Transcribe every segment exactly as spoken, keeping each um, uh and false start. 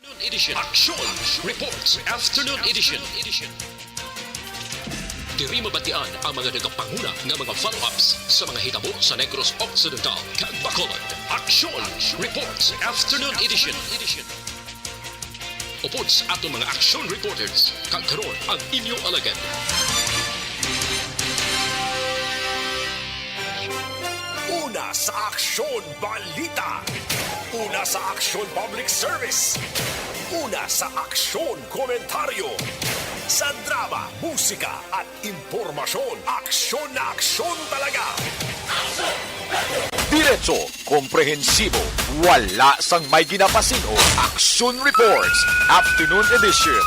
Edition. Action Reports Afternoon Edition. Diri mabatian ang mga nagapanguna nga mga follow-ups sa mga hitabo sa Negros Occidental kag Bacolod. Action Reports Afternoon Edition. Upod sa aton mga action reporters, kag karon ang inyo alagad. Una sa Aksyon Balita. Una sa Aksyon Public Service. Una sa Aksyon Komentaryo. Sa drama, musika, at impormasyon, aksyon na aksyon talaga. Diretso, komprehensibo, wala sang may ginapasin-o. Aksyon Reports, Afternoon Edition.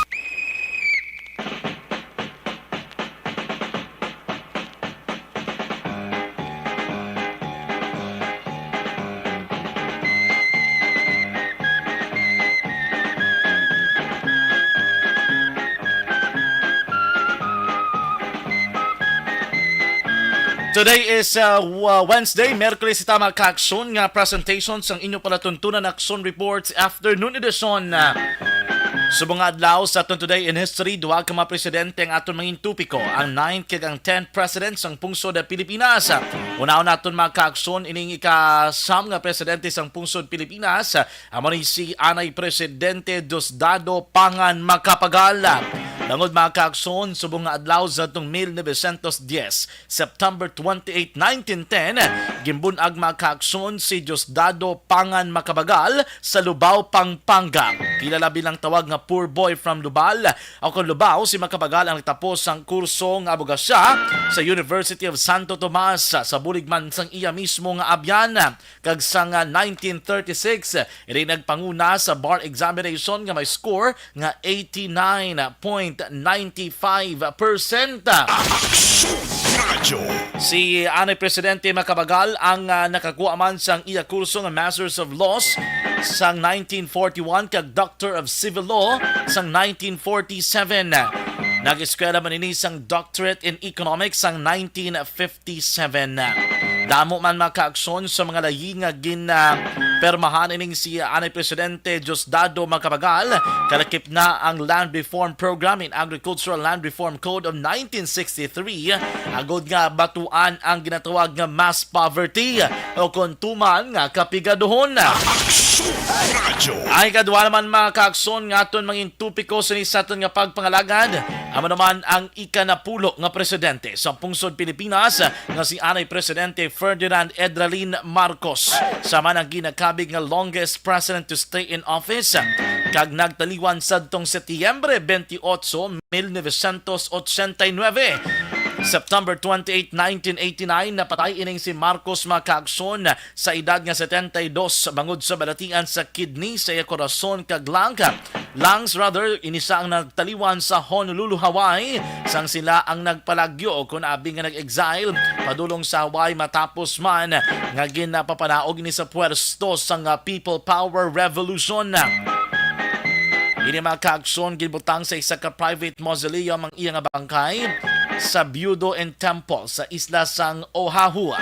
Today is uh, wa- Wednesday, Merkulis, ita, mga kaaksyon, nga presentation sang inyo palatuntunan Aksyon Reports Afternoon Edition. Uh, subong nga adlaw sa aton Today in History, duha ka mga presidente ang aton mangin topiko, ang ninth kag ang tenth President sang Pungsod Pilipinas. Unahon naton, mga kaaksyon, ining ikasam nga presidente sang Pungsod Pilipinas, amo ni si Anay Presidente Diosdado Pangan Macapagal. Langod, mga kaaksyon, subong nga adlaw sa atong mil novecientos dies, September twenty-eight, nineteen ten, ginbun-ag, mga kaaksyon, si Diosdado Pangan Macapagal sa Lubao, Pampanga. Kilala bilang tawag nga Poor Boy from Lubal, o kon Lubao, si Macapagal ang nagtapos sang kurso nga abogasya sa University of Santo Tomas, sa bulig man sang iya mismo nga abyan. Kag sang nineteen thirty-six, ini nagpanguna sa bar examination nga may score nga eighty-nine point nine five percent. Aksyon Radyo. Si Anay Presidente Macapagal ang, ah, nakakuha man sang iya kurso nga Masters of Laws sang nineteen forty-one kag Doctor of Civil Law sang nineteen forty-seven. Nag-eskwela man ini sang Doctorate in Economics sang nineteen fifty-seven. Damo man, mga kaaksyon, sa mga layi nga gin, ah, permahan ining si Anay Presidente Diosdado Macapagal, kalakip na ang Land Reform Program in Agricultural Land Reform Code of nineteen sixty-three, agod nga batuan ang ginatawag nga mass poverty o kon tuman nga kapigaduhon. Aksyon Radyo. Ang ikaduha naman, mga kaaksyon, nga aton mangin topiko sini sa aton nga pagpangalagad, amo naman ang ikanapulo nga presidente sa pungsod Pilipinas, nga si Anay Presidente Ferdinand Edralin Marcos. Sama ang ginakabig nga longest president to stay in office, kag nagtaliwan sadtong Setyembre twenty-eight, mil novecientos ochenta y nuebe. September twenty-eight, nineteen eighty-nine, napatay ining si Marcos, mga kaaksyon, sa edad nga setenta y dos, bangod sa balatian sa kidney sa iya korason kag lung. Lungs, rather, ini sia ang nagtaliwan sa Honolulu, Hawaii, sang sila ang nagpalagyo, kon abi nga nag-exile padulong sa Hawaii, matapos man nga ginapapanaog ini sa pwesto sang, ah, People Power Revolution. Ini, mga kaaksyon, ginbutang sa isa ka private mausoleum ang iya nga bangkay sa Byudo-in Temple sa isla sang Oahu,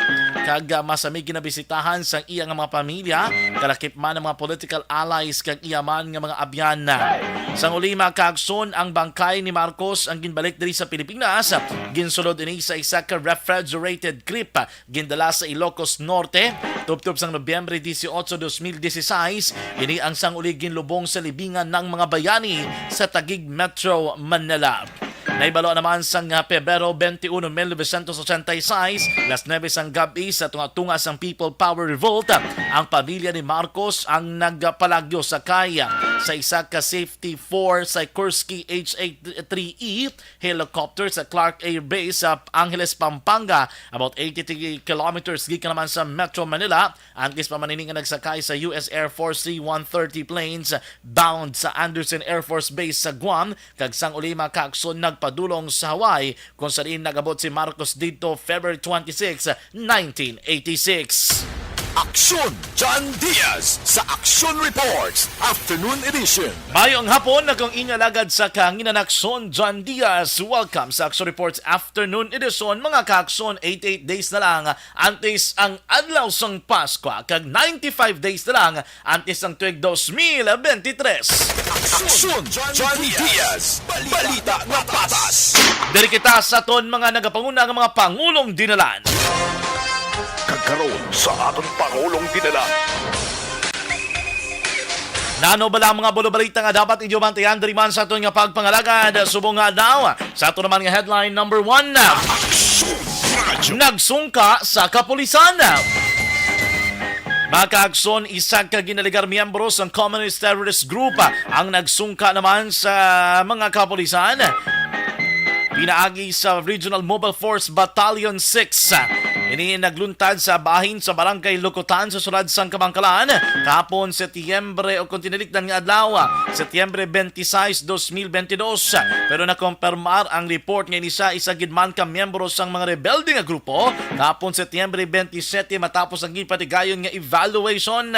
kag, ah, masamig ginabisitahan sang iya nga mga pamilya, kalakip man ang mga political allies kag iya man nga mga abyan. Sang uli, mga kaaksyon, ang bangkay ni Marcos ang ginbalik diri sa Pilipinas. Ginsulod ini sa isa ka refrigerated crypt, gindala sa Ilocos Norte. Tubtob sang Nobyembre dieciocho, dos mil dieciséis, ini ang sang uli ginlubong sa libingan ng mga bayani sa Taguig, Metro Manila. Nahibalo naman sang Pebrero twenty-one, mil novecientos ochenta y seis, las nuebe sang gab-i, sa tunga-tunga sang People Power Revolt, ang pamilya ni Marcos ang nagpalagyo sakay sa isa ka Safety four Sikorsky H A three E helicopter sa Clark Air Base sa Angeles, Pampanga, about eighty-three kilometers gikan naman sa Metro Manila. Antes pa man ini nga nagsakay sa U S Air Force C one thirty planes bound sa Andersen Air Force Base sa Guam, kag sang uli, mga kaaksyon, nagpadulong sa Hawaii, kung sa diin nag-abot si Marcos didto February twenty-six, nineteen eighty-six. Aksyon John Diaz sa Aksyon Reports Afternoon Edition. Mayong hapon, akong inyo alagad sa kahanginan, Aksyon John Diaz. Welcome sa Aksyon Reports Afternoon Edition. Mga kaaksyon, eighty-eight days na lang antes ang adlaw sang Paskwa, kag ninety-five days na lang antes ang tuig dos mil bente tres. Aksyon John Diaz, balita nga patas. Diri kita sa aton mga nagapanguna nga mga pangulong dinalan. Kag karon sa aton pangulong dinalan. Nano bala ang mga bulobalita nga dapat inyo bantayan diri man sa aton nga pagpangalagad subong nga adlaw? Sa aton naman nga headline number one, Aksyon Radyo. Nagsungka sa kapulisan. Mga kaaksyon, isa ka ginalegar miyembro sang Communist Terrorist Group ang nagsungka naman sa mga kapulisan pinaagi sa Regional Mobile Force Battalion six. Ini nagluntad sa bahin sa Barangay Lukutan sa sulad sang Kabankalan kahapon, Setyembre, o kung tinalikdan nga adlaw, Setyembre twenty-six, dos mil bente dos. Pero nakompermar ang report nga ini siya isa gid man ka miyembro sang mga rebelde nga grupo kahapon, Setyembre twenty-seven, matapos ang ginpatigayon nga evaluation.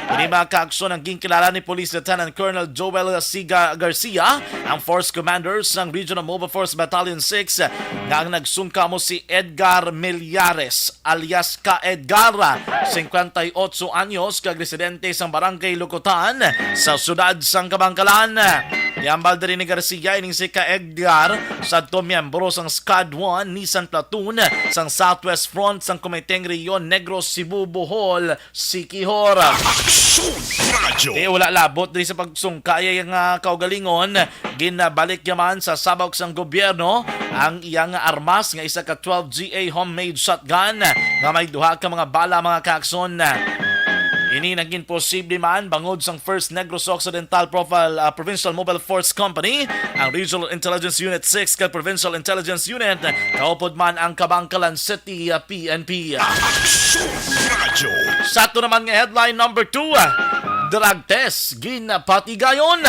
Ini mga kaaksyon ang ginkilala ni Police Lieutenant Colonel Joel Siga Garcia, ang force commander sang Regional Mobile Force Battalion six, nga ang nagsungka mo si Edgar Millares, alias Ka Edgar, singkwenta y otso anyos, kag residente sang Barangay Lukutan sa siyudad sang Kabankalan. Giambal diri ni Garcia ining si Ka Edgar, sadto miyembro sang Squad one Nissan Platoon sang Southwest Front sang Komiteng Rehiyon Negros, Cebu, Bohol, Siquijor. Aksyon Radyo. Eh, wala labot diri sa pagsungka iya nga kaugalingon. Ginabalik naman sa sabak sang gobyerno ang iya nga armas nga isa ka twelve G A homemade shotgun nga may duha ka mga bala, mga kaaksyon. Ini naging posible man bangod sang First Negros Occidental Profile, ah, Provincial Mobile Force Company, ang Regional Intelligence Unit six kag Provincial Intelligence Unit, kaupod man ang Kabankalan City, ah, P N P. Aksyon Radyo. Sa ato naman nga headline number two, ah, drug test ginapatigayon.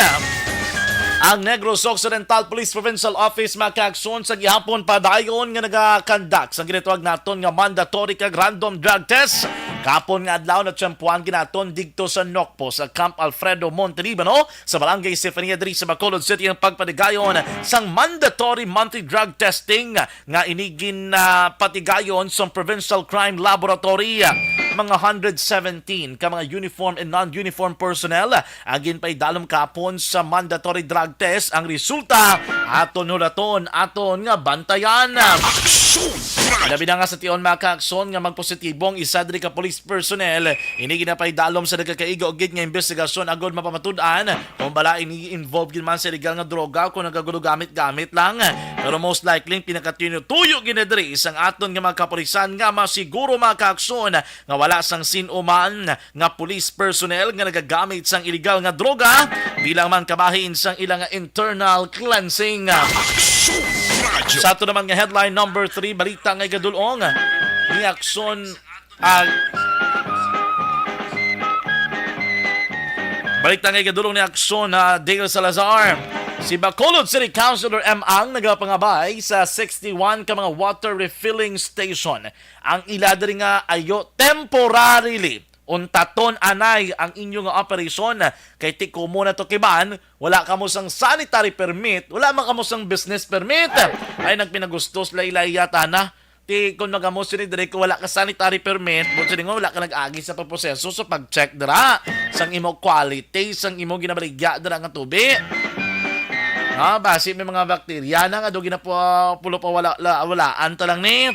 Ang Negros Occidental Police Provincial Office, mga kaaksyon, sa gihapon padayon nga nagakandak sa ginatawag naton nga mandatory kag random drug test kahapon nga adlaw. Natiyempuhan gid naton didto sa Nocpo, sa Camp Alfredo Montelibano, sa Barangay Sifania, diri sa Bacolod City, ang pagpatigayon sang mandatory monthly drug testing nga ini ginapatigayon sang Provincial Crime Laboratory. Mga hundred seventeen ka mga uniform and non-uniform personnel ang ginpaidalom kahapon sa mandatory drug test. Ang resulta, aton hulaton, aton nga bantayan. Aksyon! Labi na nga sa tion, mga kaaksyon, nga magpositibo ang isa diri ka police personnel, ini ginapaidalom sa nagakaigo gid nga investigasyon agod mapamatud-an kung bala ini involved gid man sa illegal nga droga o kung nagagulo gamit-gamit lang. Pero most likely, pinakatinutuyo gid na diri sang aton nga mga kapulisan nga masiguro, mga kaaksyon, nga wala sang sin-o man nga police personnel nga nagagamit sang illegal nga droga bilang man kabahin sang ilang internal cleansing. Aksyon Radyo. Sa ato naman nga headline number three, balita nga igadulong ni Aksyon, ah, balita nga igadulong ni Aksyon, ah, Dale Salazar. Si Bacolod City Councilor M. Ang nagapangabay sa sixty-one ka mga water refilling station ang ila diri nga ayo temporarily untaton anay ang inyo nga operasyon, kay ti komo na to kiban, wala kamo sang sanitary permit, wala man kamo sang business permit. Ay, nagpinagustos laylay yata na. Ti kon magamo sini diri ko wala ka sanitary permit, buot silingon wala ka nag-agi sa pagproseso sa pag-check dira sang imo quality sang imo ginabaligya dira nga tubig. Ha, basi may mga bakterya na nga do ginapulo pa wala la, walaan ta lang ni.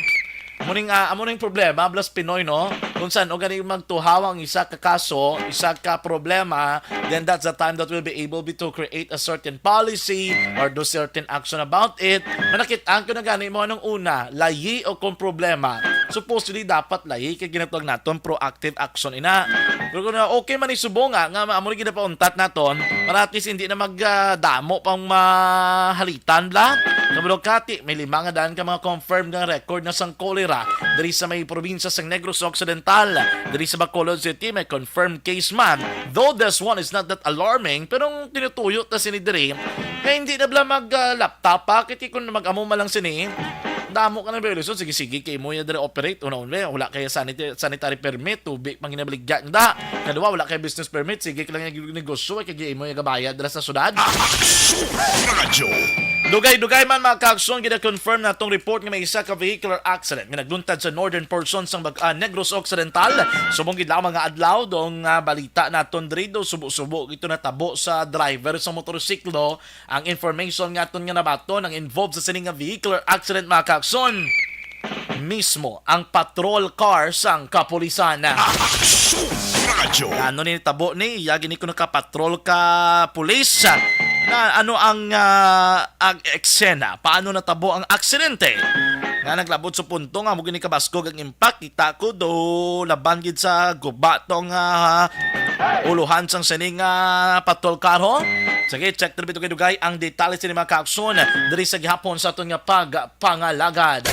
Amo ning, ah, amo ning problema, Blas Pinoy, no? Kung san o gani magtuhaw ang isa ka kaso, isa ka problema, then that's the time that we'll be able to create a certain policy or do certain action about it. Manakit-an ko na gani mo anong una, layi o kung problema. Supposedly, dapat layi kay ginatawag naton proactive action ina. Pero kung okay man isubong nga, nga amo ni ginapauntat naton, para at least hindi na magdamo pang mahalitan bla. Kabalo kati, may lima nga daan ka mga confirmed nga record na sang cholera diri sa may probinsya sang Negros Occidental. Diri sa Bacolod City, may confirmed case man. Though this one is not that alarming, pero ang tinutuyo ta sini diri, nga hindi na bla mag, ah, laptop pa, kiti kung mag-amo man lang sini, Damo ka na violation, sige, sige, kay imo ya diri operate. Una, una, wala kay sanit-, sanitary permit, tubig pang ginabaligya da. Kadua, wala kay business permit, sige ka lang yung negosyo, kay imo yung gabayad dira sa syudad. Aksyon Radyo. Dugay-dugay man, mga kaaksyon, gina-confirm natong report nga may isa ka vehicular accident nga nagluntad sa northern portion sang bag-, ah, Negros Occidental. Subong gid lamang nga adlaw, dong, ah, balita naton diri, do subo-subo ito natabo sa driver sa motorsiklo. Ang information nga aton nga nabaton, ang involved sa sini nga vehicular accident, mga kaaksyon, mismo ang patrol car sang kapulisan. Aksyon Radyo. Ano ni tabo ni? Iya gini ko nakapatrol ka pulis. Na ano ang, ah, ang eksena? Paano natabo ang aksidente? Nga naglabot sa punto nga mo gini kabaskog ang impact. Kita ko do laban gid sa guba tong, ah, uluhan sang sining, ah, patrol car ho. Sige, check na bito kay dugay ang detalye sini, mga kaaksyon, diri sa gihapon sa aton nga pagpangalagad.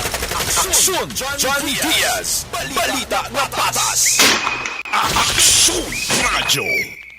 Aksyon Johnny Diaz, balita nga patas. Aksyon Radyo.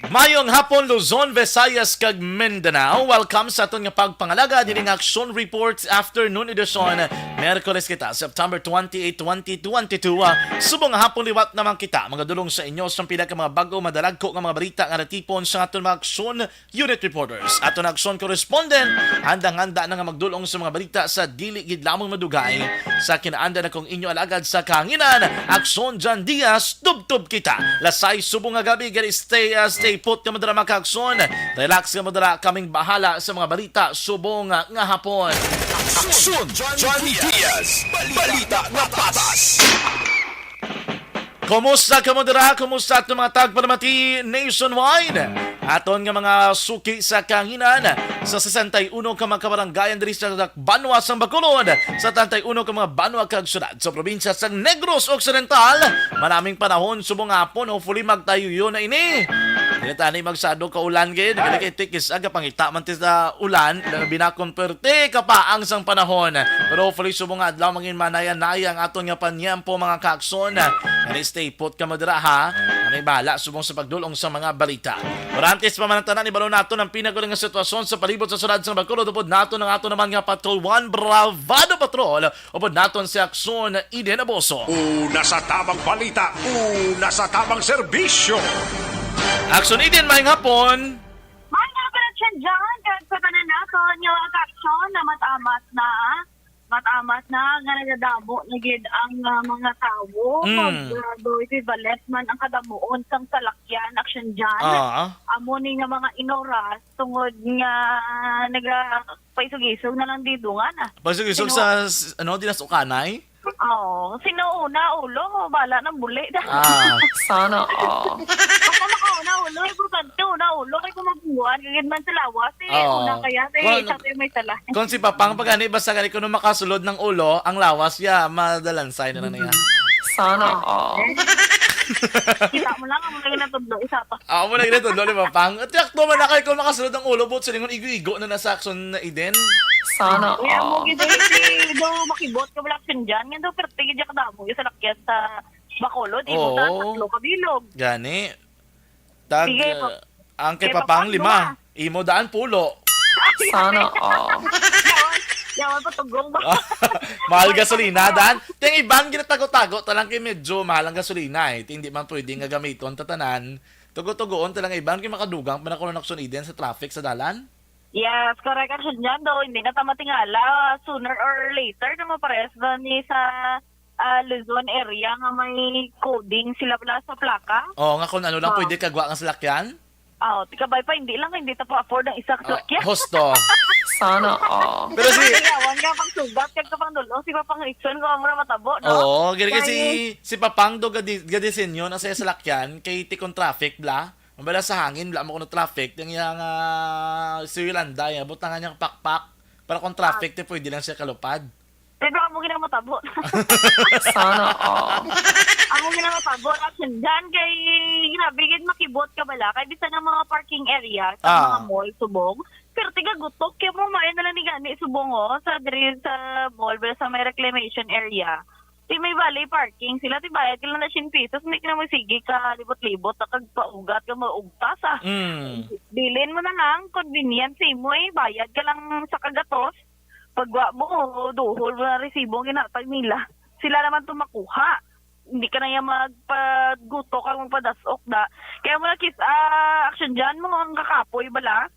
Mayong hapon, Luzon, Visayas, kag Mindanao. Welcome sa aton nga pagpangalagad ining Aksyon Reports Afternoon Edition. Miyerkules kita, September twenty-eight, twenty twenty-two. Ah, subong nga hapon liwat naman kita, mga dulong sa inyo sa pila ka mga bag-o madalagko nga mga balita nga natipon sa aton mga Aksyon Unit Reporters. Aton Aksyon Correspondent, handang-handa na nga magdulong sa mga balita sa dili gid lamang madugay. Sa kinaanda na kong inyo alagad sa kahanginan, Aksyon Jan Diaz, tubtob kita. Lasay subong nga gabi, gani stay, ah, stay put ka mo dira, mga kaaksyon. Relax ka mo dira, kaming bahala sa mga balita subong nga, nga hapon. Aksyon Johnny Diaz, balita nga patas. Kumusta kamo dira? Kumusta aton mga tagpalamati nationwide? Aton nga mga suki sa kahanginan sa sesenta y uno ka mga kabarangayan diri sa banwa sang Bacolod, sa setenta y uno ka mga banwa kag syudad sa probinsya sang Negros Occidental. Manaming panahon subong hapon, hopefully magtayuyo na ini. Dili tani magsado ka ulan gid, dili kay tikis aga pangita man ti sa ulan, binakon perte kapaang sang panahon. Pero hopefully subong nga adlaw mangin manaya-naya ang aton nga panyempo, mga kaaksyon. Kani stay put ka mo dira, ha. Kani bahala subong sa pagdulong sa mga balita. Pero antes pa man ang tanan, ibalo naton ang pinaguli nga sitwasyon sa palibot sa syudad sang Bacolod. Upod naton ang aton naman nga Patrol One, Bravado Patrol. Upod naton si Aksyon Eden Aboso. Una sa tamang balita, una sa tamang serbisyo. Aksyon Eden, maayong hapon. Maayong hapon, Aksyon Jan, kag sa tanan naton nga mga kaaksyon, na matamat na, matamat na nga nagadamo na gid ang, ah, mga tawo. Mm. Mag, ah, do equivalent man ang kadamuon sang salakyan, Aksyon Jan. Ah. Amo ni nga mga inoras tungod nga, ah, naga-, paisog-isog na lang didungan, ah. Paisog-isog Sino- sa, s-, ano, di na sa ukanay? Oo. Sino una, ulo? Bala ng buli. Ah. Sana all. Basta makauna, ulo. Importante, una, ulo. Kaya kung magbuhan, kagid man sa lawas, eh, Oo. una kaya, eh, Kung, isa kayo may sala. kung si Papang, pag gani, basta gani, kung makasulod ng ulo, ang lawas, ya, madalansay na lang niya. Sana all. Kita mo lang, ang mga ginatudlo, isa pa. Ah, amo na gid ang tudlo ni Papang. At yakto man na kay kung makasulod ang ulo, buot silingon, igo-igo na na sa Aksyon Eden. Sana Kaya mo all. gid, eh, si, do, makibot ka wala Aksyon Jan. Nga do, perte gid ka damo, yung salakyan sa Bacolod, imo sa Oo. tatlo ka bilog. Gani. Tag, Sige, uh, pa-, ang kay kay Papang, Papang, lima. Duha. Imo daan, pulo. Sana all. Yawan, yawan pa tugong ba? Mahal gasolina, dan. Ting iban, ginatago-tago, talang kay medyo mahal ang gasolina, eh. Ting, hindi man pwede nga gamiton, tatanan. Tugo-tugoon, talang iban, kay makadugang pa na kuno Aksyon Eden sa traffic sa dalan. Yes, correct, Aksyon Jan, do, hindi na ta matingala. Sooner or later, na mapares na ni sa, ah, Luzon area nga may coding sila pala sa plaka. Oo, nga kung ano lang Oo. pwede kagwa nga salakyan? Oo, tikabay pa, hindi lang, hindi ta pa afford ang isa ka Oh, salakyan. husto. Sana all. Pero si Yawan nga pang sugat, kag kapang dulo, si Papang Ritson, kung amo na matabo, no? Oo, gani kasi Kay si, si Papang do gadi-, gadisenyo na sa salakyan, kay tikon traffic bla. Mabala sa hangin, wala mo kuno traffic. Yung yang, ah, si Yolanda, yung butangan niyang pakpak. Para kung traffic, Ah. te, pwede lang siya kalupad. Pero amo gina matabo. Sana all. Amo gina matabo. At dyan kay, grabe, gid makibot ka bala. Kay bisan ang mga parking area sa Ah. mga mall, subong. Pero tiga gutok, kaya mo, mayo na lang ni gani, subong, oh, sa diri sa mall, pero sa may reclamation area. Ti may bali parking sila, ti bayad ka lang na siyam pesos, hindi ka na magsige ka libot-libot, kag paugat ka maugtas, ah. Mm. Bilin mo na lang, convenient sa imo, eh, bayad ka lang sa kagatos, Pagwa mo, duhol mo na resibo ang ginatag nila. Sila naman to makuha. Hindi ka na yan magpagutok ang magpadasok da. Kaya mo na kis, ah, action dyan mo ang kakapoy bala.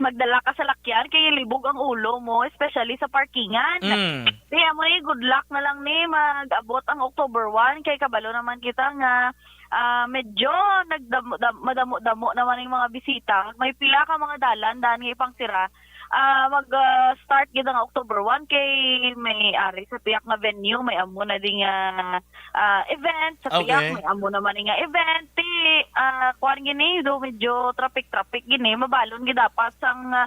Magdala ka sa lakyan kay libog ang ulo mo, especially sa parkingan. Mm. Kaya mo ni, good luck na lang ni mag-abot ang October one kay kabalo naman kita nga ah, medyo nagdamo, dam- madamo-damo naman yung mga bisita. May pila ka mga dalan daan nga ipangsira. Ah, mag ah, start gid ang October one kay may ari sa piyak nga venue, may amo na ding ah, ah, event sa piyak, Okay. may amo naman nga event. Ti ah, kuan gini do, medyo traffic-traffic gini, mabalon gid dapat sang ah,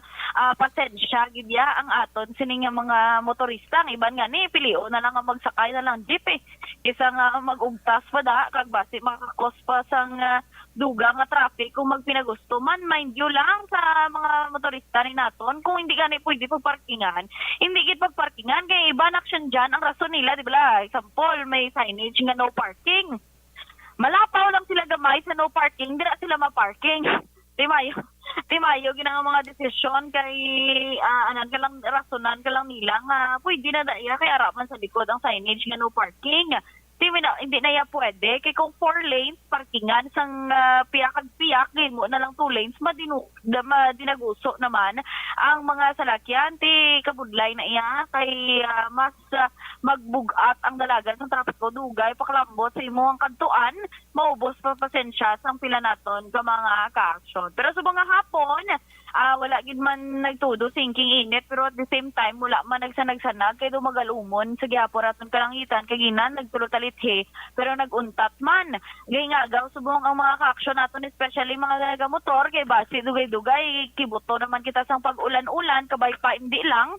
pasensya gid ya ang aton sini nga mga motorista. Ang iban nga ni pilio na lang ang magsakay na lang jeep eh. Kisa nga mag-ugtas pa da kag basi makakos pa sang ah, dugang nga traffic kung magpinagusto man. Mind you lang sa mga motorista ni naton, kung hindi gani pwede pagparkingan, hindi gid pagparkingan kay iban action dyan ang rason nila, di ba? Example, may signage nga no parking. Malapaw lang sila gamay sa no parking, dira sila ma-parking. Timayo, timayo gina nga mga desisyon kay ah, anan ka lang, rasonan ka lang nila nga pwede na daya kay ara man sa likod ang signage nga no parking. Di mi na, hindi na ya pwede kay kung four lanes parkingan sang ah, piyak kag piyak, gimo na lang two lanes, madinu, da- madinaguso naman ang mga salakyan. Ti kabudlay na iya kay ah, mas ah, magbugat ang dalagan sa trapiko, dugay pakalambot sa imo ang kadtuan, maubos pa pasensya sang pila naton ka mga ka-action. Pero subong nga hapon, ah, wala gid man nagtudo singking init, pero at the same time wala man nagsanag-sanag kay dumagalumon sa gihapon aton kalangitan kay ginan nagtulo talithi pero nag-untat man. Gay nga agaw subong ang mga ka-action naton, especially mga nagamotor kay basi dugay-dugay kibuto naman kita sang pag-ulan-ulan, kabay pa hindi lang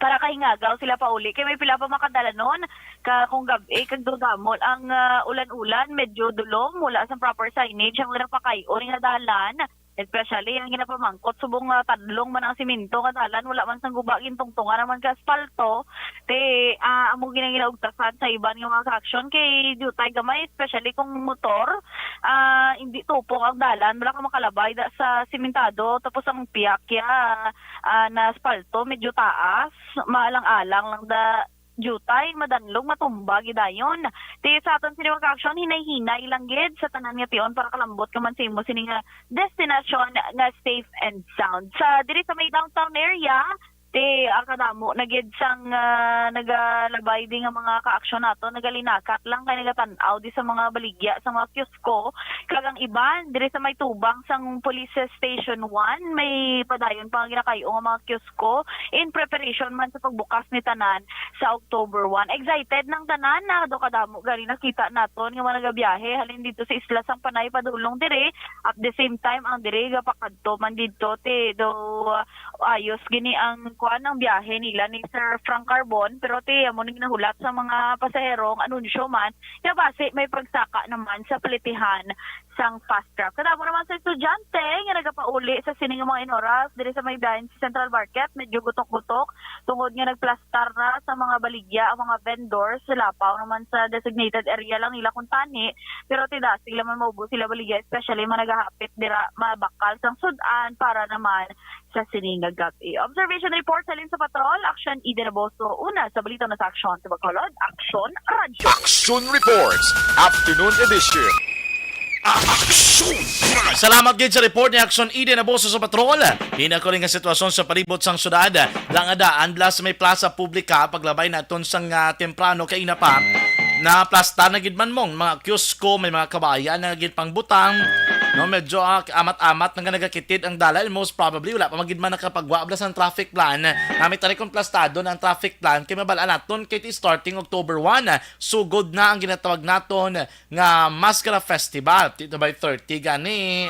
para kahingagaw sila pauli kay may pila pa makadalanon ka kung gab-i kag dudamol ang ah, ulan-ulan, medyo dulom, wala sang proper signage ang napakay-on nga dalan, especially ang ginapamangkot subong nga tadlong man ang simento nga dalan, wala man sang guba, gintungtungan naman ka aspalto. Ti ah, amo gina ginaugtasan sa iban nga mga ka-action kay diutay gamay, especially kung motor, ah, hindi tupok ang dalan, wala ka makalabay da sa simentado, tapos ang piyak ya ah, na aspalto, medyo taas, maalang-alang lang da jutay, madanlog, matumba gidayon. Ti sa aton sini mga ka-action, hinay-hinay lang gid sa tanan nga tion para kalambot ka man sa imo sini nga destinasyon nga safe and sound. Sa diri sa may downtown area, ti ah, kadamo na gid sang ah, nagalabay di nga mga ka-action nato, nagalinakat lang kay nagatan-aw di sa mga baligya sa mga kiosko, kag ang iban diri sa may tubang sang Police Station one, may padayon pa nga ginakayo nga mga kiosko in preparation man sa pagbukas ni tanan sa October one. Excited nang tanan na do kadamo gani nakita naton nga mga nagabiyahe halin dito sa isla sang Panay padulong diri. At the same time, ang diri gapakadto man dito ti do ah, ayos gini ang kuan, ang biyahe nila ni Sir Frank Carbon, pero ti amo ning nahulat sa mga pasahero ang anunsyo man nga basi may pagsaka naman sa plitihan sang fast track. Kadamo naman sa estudyante nga nagapauli sa sining mga inoras diri sa may biyahe sa Central Market, medyo gutok-gutok tungod nga nagplastar na sa mga baligya ang mga vendors. Lapaw naman sa designated area lang nila kung tani, pero ti dasig lang man maubos sila baligya, especially mga nagahapit dira, mabakal sang sud-an para naman sa sini nga gab-i. Observation report sa Linsa Patrol, Action Eden Aboso. Una sa balita na sa Action sa Bacolod, Action Radyo. Action Reports, Afternoon Edition. Action! Salamat gid sa report ni Action Eden Aboso sa Patrol. Pinakuli nga sitwasyon sa palibot sang syudad. Lang adaan blas may plaza publika, paglabay naton sang ah, temprano kaina pa. Naplastar na gid man mong mga kiosko, may mga kabayan na gid pangbutang. No, medyo ah, amat-amat na nga nagakitid ang dalan. Most probably wala pa man gid man nakapagwa blas ang traffic plan. Namit tani kung plastado na ang traffic plan kay mabal-an naton kay ti starting October one, sugod na ang ginatawag naton nga Maskara Festival. Dito by thirty gani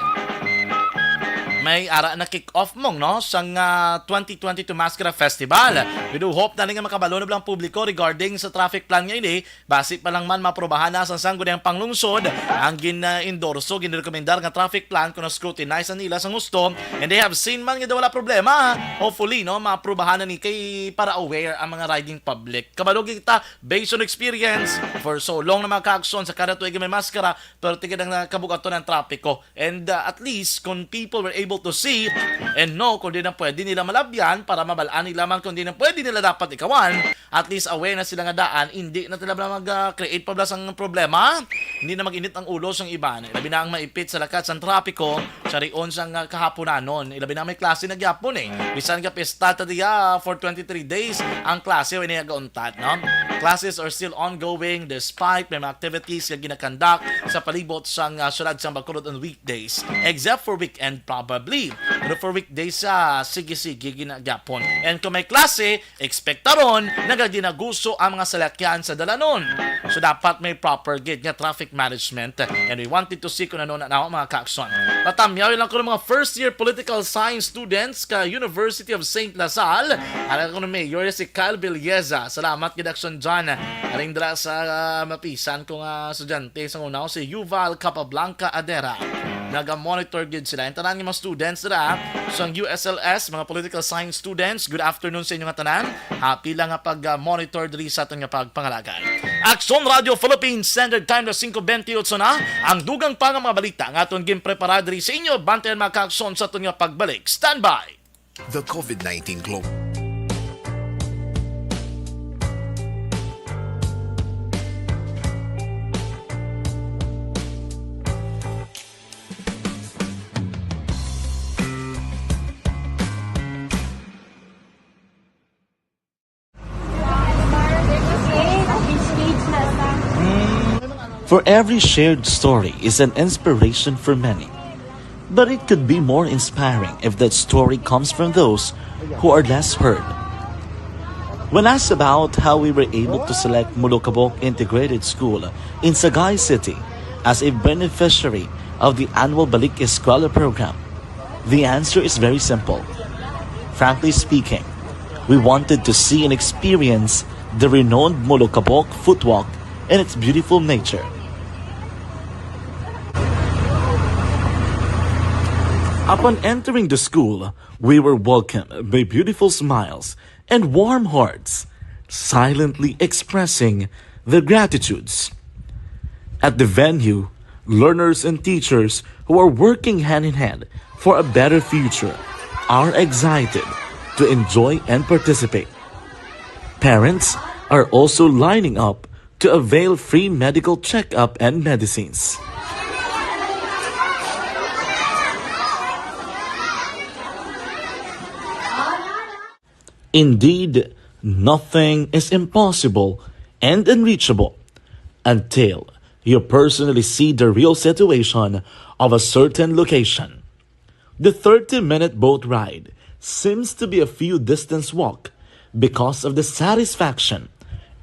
may ara na kick off mong no sang ah, twenty twenty-two Maskara Festival. We do hope na nga makabalo na lang publiko regarding sa traffic plan nga ini. Basi pa lang man maprobahan na sa sangguniang panglungsod ang gin-endorso, ginrekomendar nga traffic plan kung scrutinize na nila sa gusto, and they have seen man nga wala problema. Hopefully no, maprobahan na ni kay para aware ang mga riding public. Kabalo kita based on experience for so long na mga ka-action sa kada tuig may maskara, pero tigid ang kabugaton ng trapiko. And uh, at least kung people were able able to see and know kung di na pwede nila malabyan para mabal-an nila man kung di na pwede nila dapat ikawan, at least aware na sila nga daan, hindi na sila mag-create pa bala sang problema, hindi na mag-init ang ulo sang iban. Labi na ang maipit sa lakat sang trapiko, sa rion sang, ah, kahaponanon. Ilabi na may klase na gyapon eh. Bisan ka pista ta diya for twenty-three days, ang klase way na gauntat, no? Classes are still ongoing despite may mga activities nga ginakandak sa palibot sang, ah, syudad sang Bacolod on weekdays, except for weekend probably. Pero for weekdays, ah, sige-sige ginagyapon. And kung may klase, ekspektaron nga ginaguso ang mga salakyan sa dalanon. So, dapat may proper gid nga traffic management. And we wanted to see kung ano na, na mga kaakson. Patamyaw lang ko ng mga first year political science students ka University of Saint La Salle. Ang akong mayor si Kyle Villeza. Salamat gid, Action John. Aling dala sa, ah, mapisan ko nga estudyante sa una, si Yuval Capablanca Adera. Naga-monitor gid sila. Ang tanan nga mga students dira sa U S L S, mga political science students, good afternoon sa inyo nga tanan. Happy lang nga pag-monitor diri sa aton nga pagpangalagad. Action Radio Philippines, Standard Time na singko bentiocho na. Ang dugang pa nga mga balita nga aton ginprepara diri sa inyo. Bantayan, mga ka-aksyon, sa aton nga pagbalik. Standby! The COVID nineteen Global. For every shared story is an inspiration for many. But it could be more inspiring if that story comes from those who are less heard. When asked about how we were able to select Molokabok Integrated School in Sagay City as a beneficiary of the annual Balik Eskwela program, the answer is very simple. Frankly speaking, we wanted to see and experience the renowned Molokabok footwalk and its beautiful nature. Upon entering the school, we were welcomed by beautiful smiles and warm hearts, silently expressing their gratitudes. At the venue, learners and teachers who are working hand in hand for a better future are excited to enjoy and participate. Parents are also lining up to avail free medical checkup and medicines. Indeed, nothing is impossible and unreachable until you personally see the real situation of a certain location. The thirty-minute boat ride seems to be a few distance walk because of the satisfaction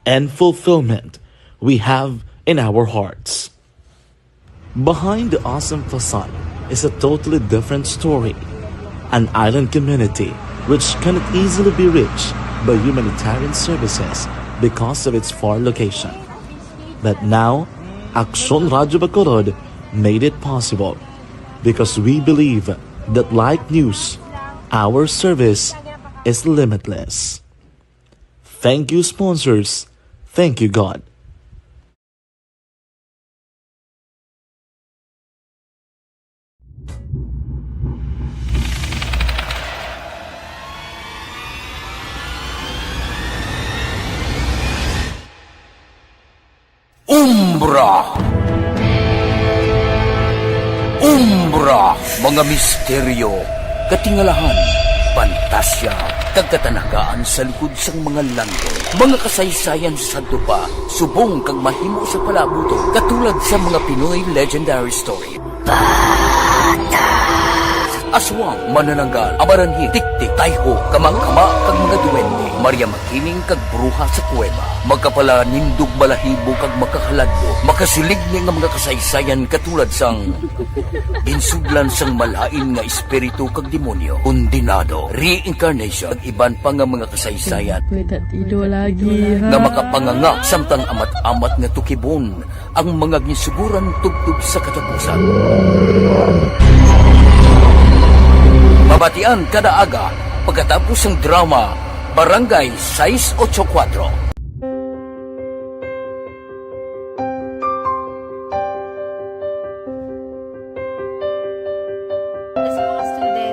and fulfillment we have in our hearts. Behind the awesome facade is a totally different story. An island community which cannot easily be reached by humanitarian services because of its far location. But now, Aksyon Radyo Bacolod made it possible because we believe that, like news, our service is limitless. Thank you, sponsors. Thank you, God. Umbra. Umbra, mga misteryo, katingalahan, pantasya, kag katanagaan sa likod sang mga landong. Mga kasaysayan sa sadto pa, subong kag mahimo sa palaabuton, katulad sa mga Pinoy legendary story. Aswang, manananggal, amaranhit, tiktik, tayho, kamangkama, kag mga duwende. Maria Makiling kag bruha sa kuweba. Makapalanindog balahibo kag makahaladlo. Makasiligni nga mga kasaysayan katulad sang ginsudlan sang malain nga espiritu kag demonyo, kondenado, reincarnation, kag iban pa nga mga kasaysayan Pwede ido lagi, ha? nga makapanganga samtang amat-amat nga tukibon ang mga ginsuguran tubtob sa katapusan. Mabatian kada aga pagkatapos sang drama Barangay sais ocho kuwatro. Sa mga student,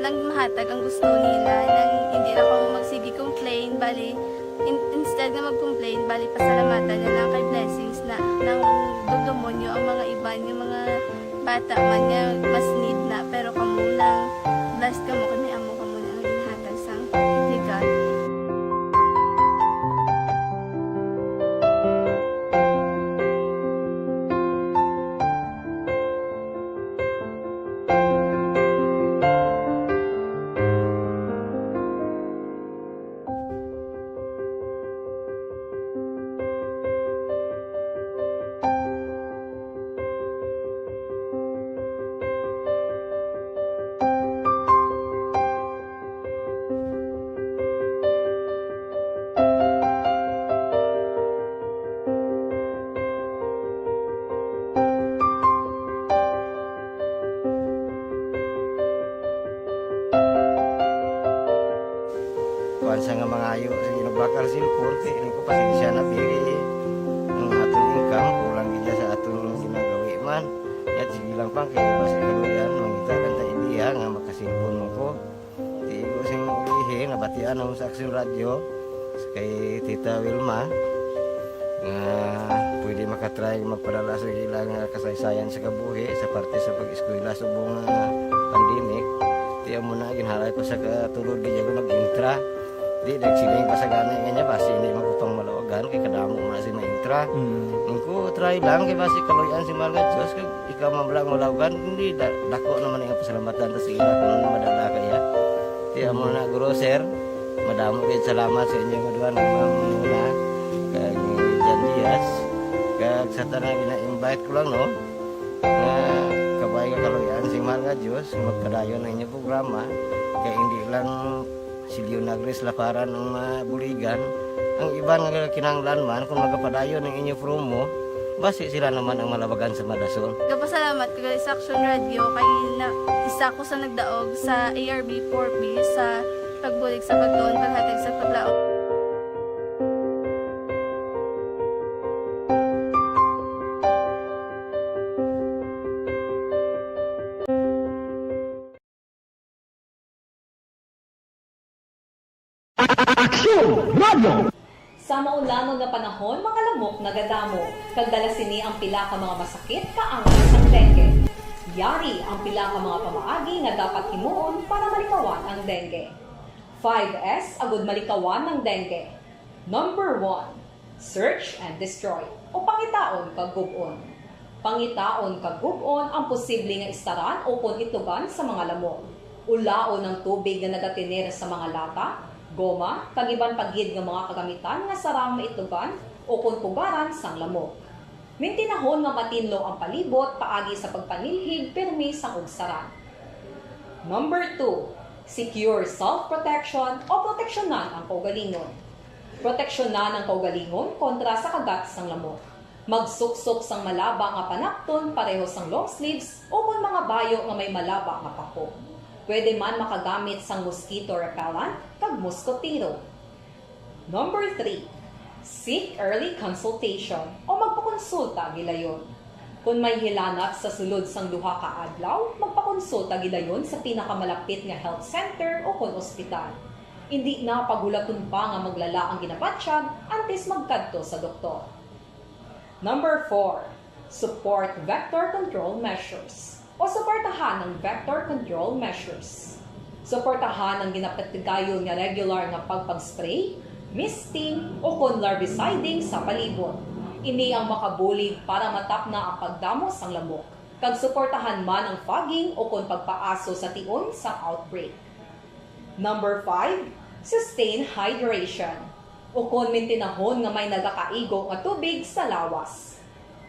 Ang mahatag ang gusto nila, nang hindi na kamo magsige complain, bali, in-, instead nga mag-complain, bali, pasalamatan na lang kay blessings na, nang dudumo nyo ang mga iban, yung mga bata man nga mas need na, pero kamo lang, blessed kamo, kay may amo kamo na ang ginahatag sang God. Kuwan sa nga mangayo sa ginabakal sin korte, ini ko pasensya na, pili ang aton income, kulang gid sa aton ginagawi man. Yat, sige lang pang, kay basi kaluyan, mangita lang ta idea nga makasilpon mo ko. Di ko sing ulihi, nabatian ako sa Aksyon Radyo, kay Tita Wilma, nga pwede makatry magpadala sa ila nga kasaysayan sa kabuhi sa parte sa pag-eskwela subong nga pandemic. Di amo na, ginhalay ko sa katulod, di ako nag-intra. Di, nagsiling pa sa gani nga niya, basi hindi man ko pang malawagan, kay kadamo mo na si ma-intra. Mm. Ang ko, try lang, kay basi kaluyan si Mahal nga Diyos, kag ikaw man lang malawagan, hindi, da-, dako naman ang pasalamatan ta sa ila kung ano madala kaya. Di, amo na, guro, sir, madamo kayo salamat sa inyo nga duha, ni Ma'am Muna, kag ni Jan Diaz, kag sa tanan gina-invite ko lang, no, nga kabay nga kaluyan si Mahal nga Diyos, magpadayon ang inyong programa, kay hindi lang si Leonagris Laparan ang mabuligan. Ang iban nga kinahanglan man, kung magapadayon ang inyo promo, basi sila naman ang malabagan sa madasol. Gapasalamat ko gali sa Aksyon Radyo kay na, isa ko sa nagdaog sa A R B four B sa pagbulig sa pagtuon, paghatag sa paglaom. Aksyon Radio! Sa maulangon nga panahon, mga lamok nagadamo, kag dala sini ang pila ka mga masakit kaangay sang dengue. Yari ang pila ka mga pamaagi nga dapat himuon para malikawan ang dengue. Five S agud malikawan ang dengue. Number one, search and destroy, o pangitaon kag gub-on. Pangitaon kag gub-on ang posible nga istaran ukon itlugan sa mga lamok. Ulaon ang tubig nga nagatener sa mga lata, goma, kag iban pa gid nga mga kagamitan nga sarang maitlugan ukon pugaran sang lamok. Mintinahon nga matinlo ang palibot paagi sa pagpanilhig pirmi sang ugsaran. Number two, secure self-protection o proteksyonan ang kaugalingon. Proteksyonan ang kaugalingon kontra sa kagat sang lamok. Magsuksok sang malaba nga panapton pareho sang long sleeves ukon mga bayo nga may malaba nga pako. Pwede man makagamit sang mosquito repellent kag moskotero. Number three, seek early consultation o magpakonsulta gilayon. Kon may hilanat sa sulod sang duha ka adlaw, magpakonsulta gilayon sa pinakamalapit nga health center ukon ospital. Indi na paghulaton pa nga maglala ang ginabatyag antes magkadto sa doktor. Number four, support vector control measures o suportahan ang vector control measures. Suportahan ang ginapatigayon nga regular nga pagpag-spray, misting, ukon larviciding sa palibot. Ini ang makabulig para matapna ang pagdamo sang lamok, kag suportahan man ang fogging ukon pagpaaso sa tion sang outbreak. Number five, sustain hydration. Ukon mintinahon nga may nagakaigo nga tubig sa lawas.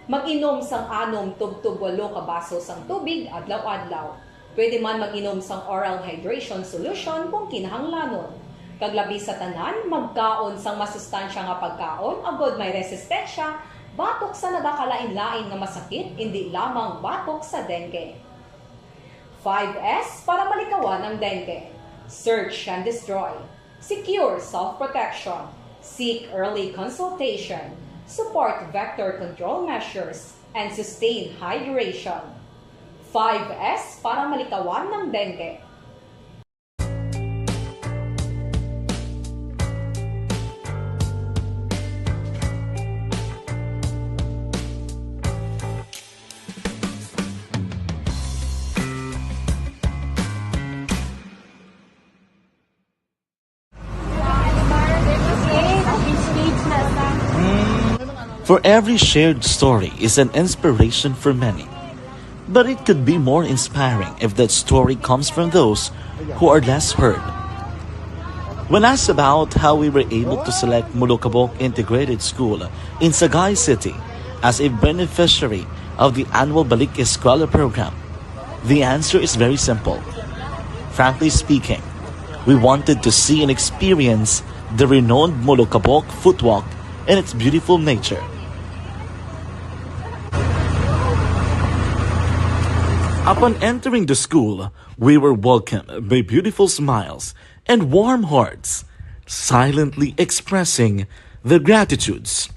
Mag-inom sang anom tubtob walo ka baso sang tubig adlaw-adlaw. Pwede man mag-inom sang oral hydration solution kung kinahanglanon. Kag labi sa tanan, magkaon sang masustansya nga pagkaon agod may resistensya batok sa nagakalain-lain nga masakit, indi lamang batok sa dengue. Five S para malikawan ang dengue. Search and destroy. Secure self-protection. Seek early consultation. Support vector control measures. And sustain hydration. Five S para malikawan ang dengue. For every shared story is an inspiration for many. But it could be more inspiring if that story comes from those who are less heard. When asked about how we were able to select Molokabok Integrated School in Sagay City as a beneficiary of the annual Balik Eskwela program, the answer is very simple. Frankly speaking, we wanted to see and experience the renowned Molokabok footwalk and its beautiful nature. Upon entering the school, we were welcomed by beautiful smiles and warm hearts, silently expressing their gratitudes.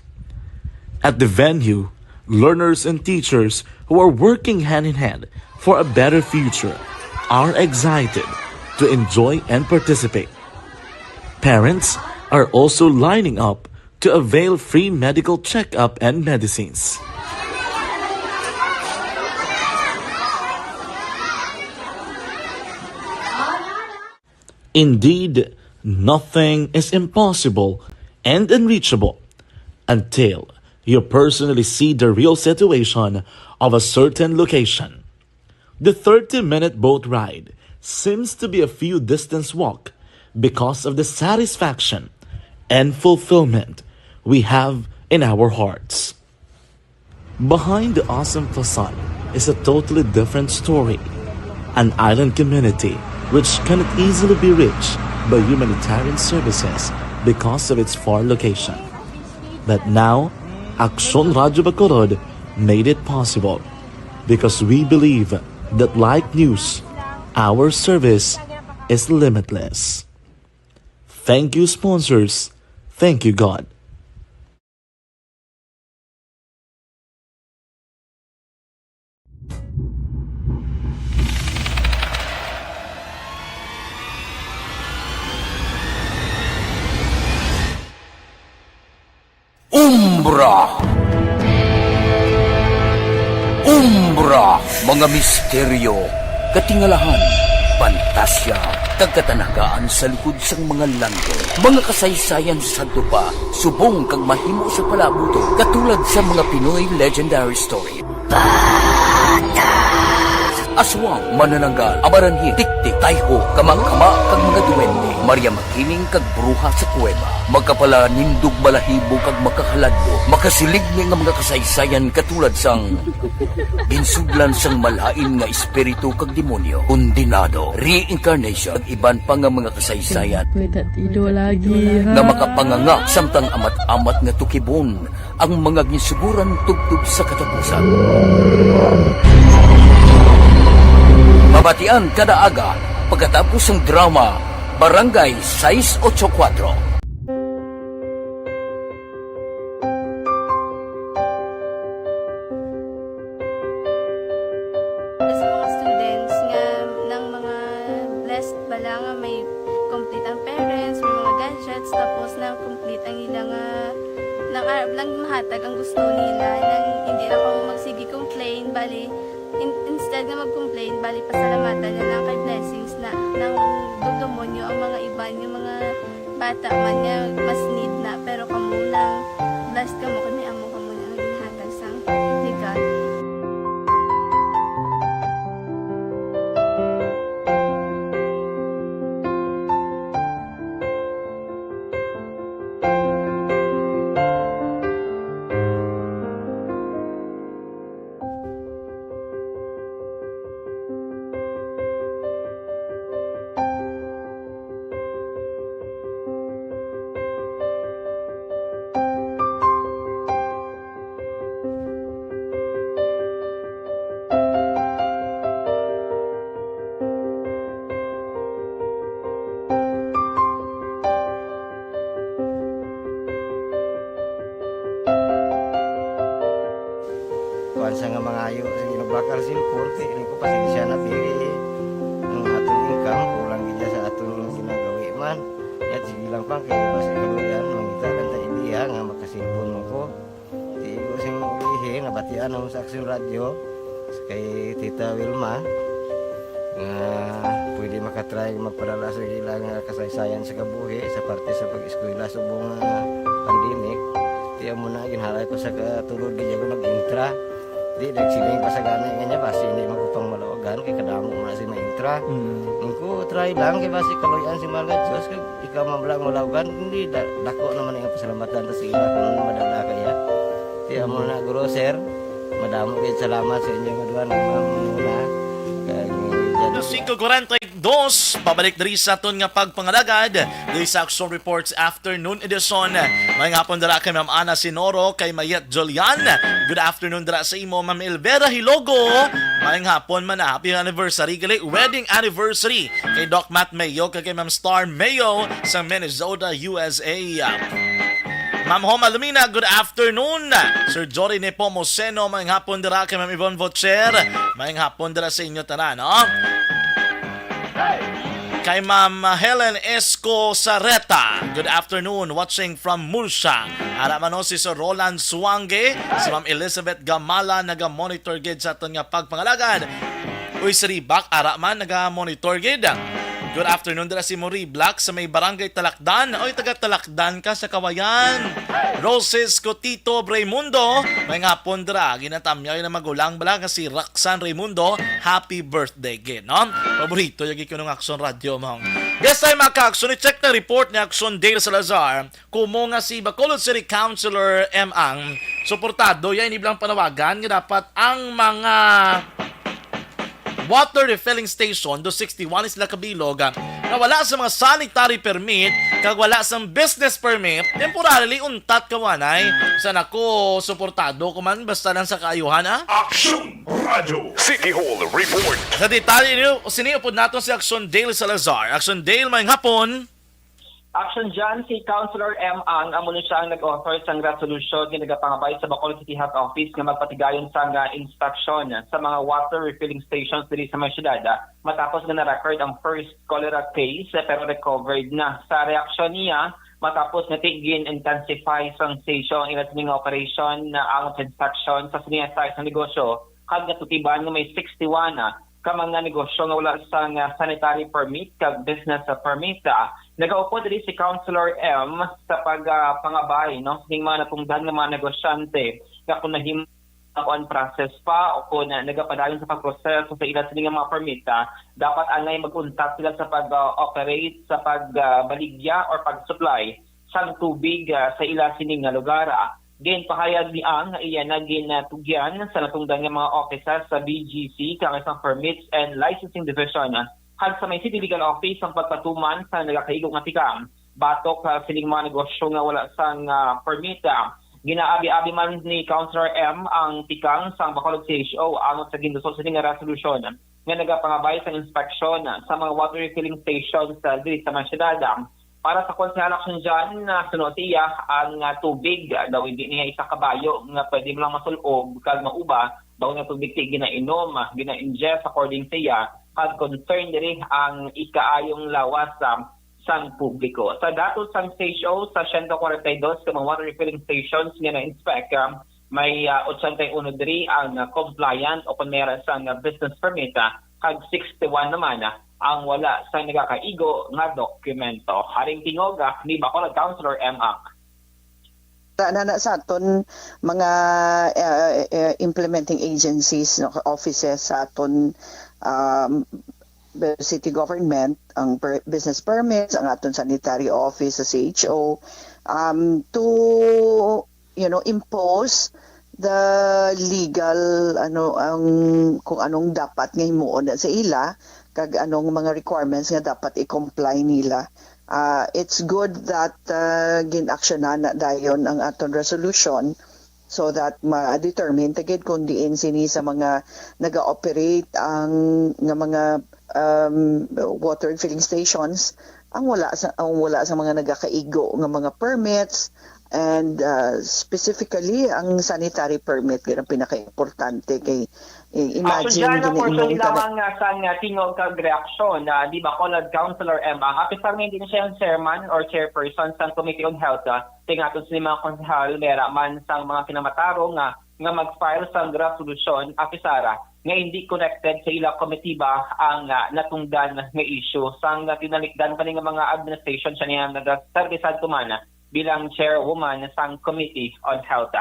At the venue, learners and teachers who are working hand in hand for a better future are excited to enjoy and participate. Parents are also lining up to avail free medical checkup and medicines. Indeed, nothing is impossible and unreachable until you personally see the real situation of a certain location. The thirty-minute boat ride seems to be a few distance walk because of the satisfaction and fulfillment we have in our hearts. Behind the awesome facade is a totally different story. An island community which cannot easily be reached by humanitarian services because of its far location. But now, Aksyon Radyo Bacolod made it possible because we believe that, like news, our service is limitless. Thank you, sponsors. Thank you, God. Umbra. Umbra, mga misteryo, katingalahan, pantasya, kag katanagaan sa likod sang mga langit. Mga kasaysayan sa sadto pa, subong kag mahimo sa palaabuton, katulad sa mga Pinoy legendary story. Aswang, manananggal, amaranhit, tiktik, tayho, kamangkama, kag mga duwende. Maria Makiling kag bruha sa kuweba. Makapalanindog balahibo kag makahaladlo. Makasiling ni nga mga kasaysayan katulad sang ginsudlan sang malain nga espiritu kag demonyo, kondenado, reincarnation, kag iban pa nga mga kasaysayan Pwede ido lagi, ha? nga makapanganga samtang amat-amat nga tukibon ang mga ginsuguran tubtob sa katapusan. Mabatian kada aga pagkatapos sang drama Barangay sais ocho kuwatro. Sa mga students nga nang mga blessed bala nga may complete ang parents, may mga gadgets, tapos nang complete ang ila nga nang arab lang mahatag ang gusto nila, nang hindi na ko magsige complain, bali in, instead nga mag-complain, bali pasalamatan na lang kay blessings na nang dudumon nyo ang mga iban nga mga bata man nga mas need na, pero kamo lang blessed kamo kay may amo kamo na nga ginhatag sang legal. Kuan sa nga mangayo, sige, nagbakal cellphone, kay ini ko pasensya na, pili ang aton income, kulang gid sa aton ginagawi man. Yat, sige lang pa, kay basi kaluyan, mangita lang ta idea nga makaselpon mo ko. Di ko sing ulihi, nabatian ako sa Aksyon Radyo, kay Tita Wilma, nga pwede makatry magpadala sa ila nga kasaysayan sa kabuhi sa parte sa pag-eskwela subong nga pandemic. Kaya mo na, ginhalay ko sa katulod, di ako nag-intra. Di, nagsiling pa sa gani nga niya, basi hindi magkupang malawagan, kay kadamo mo na si ma-intra. Mm. Ang ko, try lang, kay basi kaluyan si Mahal nga Diyos, kay ikaw man lang malawagan, hindi, da-, dako naman ang pasalamatan ta sa ila kung ano madala kaya. Kaya mo na, guro, sir, madamo kayo salamat sa inyo nga duha, nga ma'am, muna. Kay, Alas singko kuwarenta y dos, pabalik diri sa aton nga pagpangalagad, diri sa Action Reports Afternoon Edition. Maayong hapon dira kay Ma'am Ana Sinoro, kay Mayet Julian. Good afternoon dira sa imo, Ma'am Elvera Hilogo. Maayong hapon man, happy anniversary, gali, wedding anniversary kay Doc Matt Mayo, kay, kay Ma'am Star Mayo sa Minnesota, U S A. Ma'am Homa Lumina, good afternoon. Sir Jory Nepomuceno, maayong hapon dira kay Ma'am Yvonne Vocher. Maayong hapon dira sa inyo tanan, no? Kay Ma'am Helen Esco Sareta, good afternoon, watching from Murcia. Ara man, no, si Sir Roland Suange, si Ma'am Elizabeth Gamala, naga-monitor gid sa aton nga pagpangalagad. Uy, si Ribak, ara man, naga-monitor gid. Good afternoon dira si Mori Black sa may Barangay Talakdan. Oy, taga Talakdan ka sa Kawayan. Roses Cotito Raimundo, maayong hapon dira. Ginatamyaw na magulang bala nga si Roxanne Raimundo. Happy birthday gid, no? Paborito yung ikunong Action Radio mo. Yes, ay, mga ka-Action, i-check na report ni Action Dale Salazar. Kumo nga si Bacolod City Councilor M. Ang suportado, ya ini bilang panawagan nga dapat ang mga water refilling station, do sixty-one sila kabilog, ah, nga wala sa mga sanitary permit kag wala sa business permit, temporarily untat kawanay. Sa nako, suportado ko man, basta lang sa kaayuhan, ah. Action Radio City Hall Report. Sa detalye niyo, sini upod nato si Action Dale Salazar. Action Dale, maayong hapon. Action dyan, si Councilor M. Ang amo ni siya ang nag-author sang resolusyon nga nagapangabay sa Bacolod City Health Office nga magpatigayon sang, ah, inspeksyon sa mga water refilling stations diri sa may syudad, ah, matapos nga na-record ang first cholera case, eh, pero recovered na. Sa reaksyon niya, matapos nga ti-, gin-intensify sang sesyo ang ila sining nga operation na ang inspection sa sining size nga negosyo, kag natutiban nga may sixty-one, ah, ka mga negosyo nga wala sang, ah, sanitary permit kag business, ah, permit, ah, nagaupod diri si Councilor M sa pag, ah, pangabay, no, ning mga natungdan nga mga negosyante nga kung nahimo ang on process pa o kung, ah, nagapadayon sa pagproseso sa ila sini nga mga permit, ah, dapat angay mag-untat sila sa pag, ah, operate, sa pag, ah, baligya or pag-supply sang tubig, ah, sa ila sini nga lugar, ah. Ginpahayag ni Ang nga iya na ginatugyan sa natungdan nga mga offices sa B G C kag sa Permits and Licensing Division, kag sa may City Legal Office ang pagpatuman sa nagakaigo nga tikang batok, ah, sining mga negosyo nga wala sang, ah, permit, ah. Ginaabi-abi man ni Councilor M ang tikang sang Bacolod C H O angot sa ginduso sini nga resolusyon nga nagapangabay sa inspeksyon sa mga water refilling stations, ah, diri sa mga syudad. Para sa Konsehal Action Jan, ah, suno siya ang, ah, tubig, ah, daw hindi niya isa kabayo nga pwede mo lang masul-ob kag mauba, daw nga tubig ti ginainom, ah, gina-ingest, according sa iya, kag concern diri ang ikaayong lawas, ah, sang publiko. Sa datos sang C H O, sa siyento kwarenta y dos ka mga water refilling stations nga na-inspect, ah, may, ah, ochenta y uno diri ang, ah, compliant o kon may ara sang, ah, business permit, ah, kag sixty-one naman, ah, ang wala sa nagakaigo nga dokumento. Haring tingog, ah, ni Bacolod Councilor M. Ang. Wala na, na sa aton mga, uh, uh, implementing agencies, no, offices sa aton, um, city government, ang per-, business permits, ang aton sanitary office sa C H O, um, to, you know, impose the legal, ano, ang, kung anong dapat nga himuon na sa ila, kag anong mga requirements nga dapat i-comply nila. Ah, it's good that, ah, gin-aksyonan na dayon ang aton resolution so that ma-determine ta gid kung diin sini sa mga naga-operate ang, nga mga, um, water filling stations ang wala sa, ang wala sa mga nagakaigo nga mga permits, and, ah, specifically ang sanitary permit, yun ang pinakaimportante kay, eh, imagine, Action dyan, no, ginaingon portion ta na lamang, ah, sang, ah, tingog kag reaksyon, ah, di Bacolod Councilor M. Ang apisar nga hindi na siya ang chairman or chairperson sang Committee on Health, ah, tingaton sa mga konsehal, mera man sang mga kinamatarong nga, nga mag-file sang resolusyon, apisara, nga hindi connected sa ila komitiba ang, ah, natungdan nga issue. Sang, ah, tinalikdan pa ni nga mga administration siya niya nagaserbisan tuman, ah, bilang chairwoman sang Committee on Health.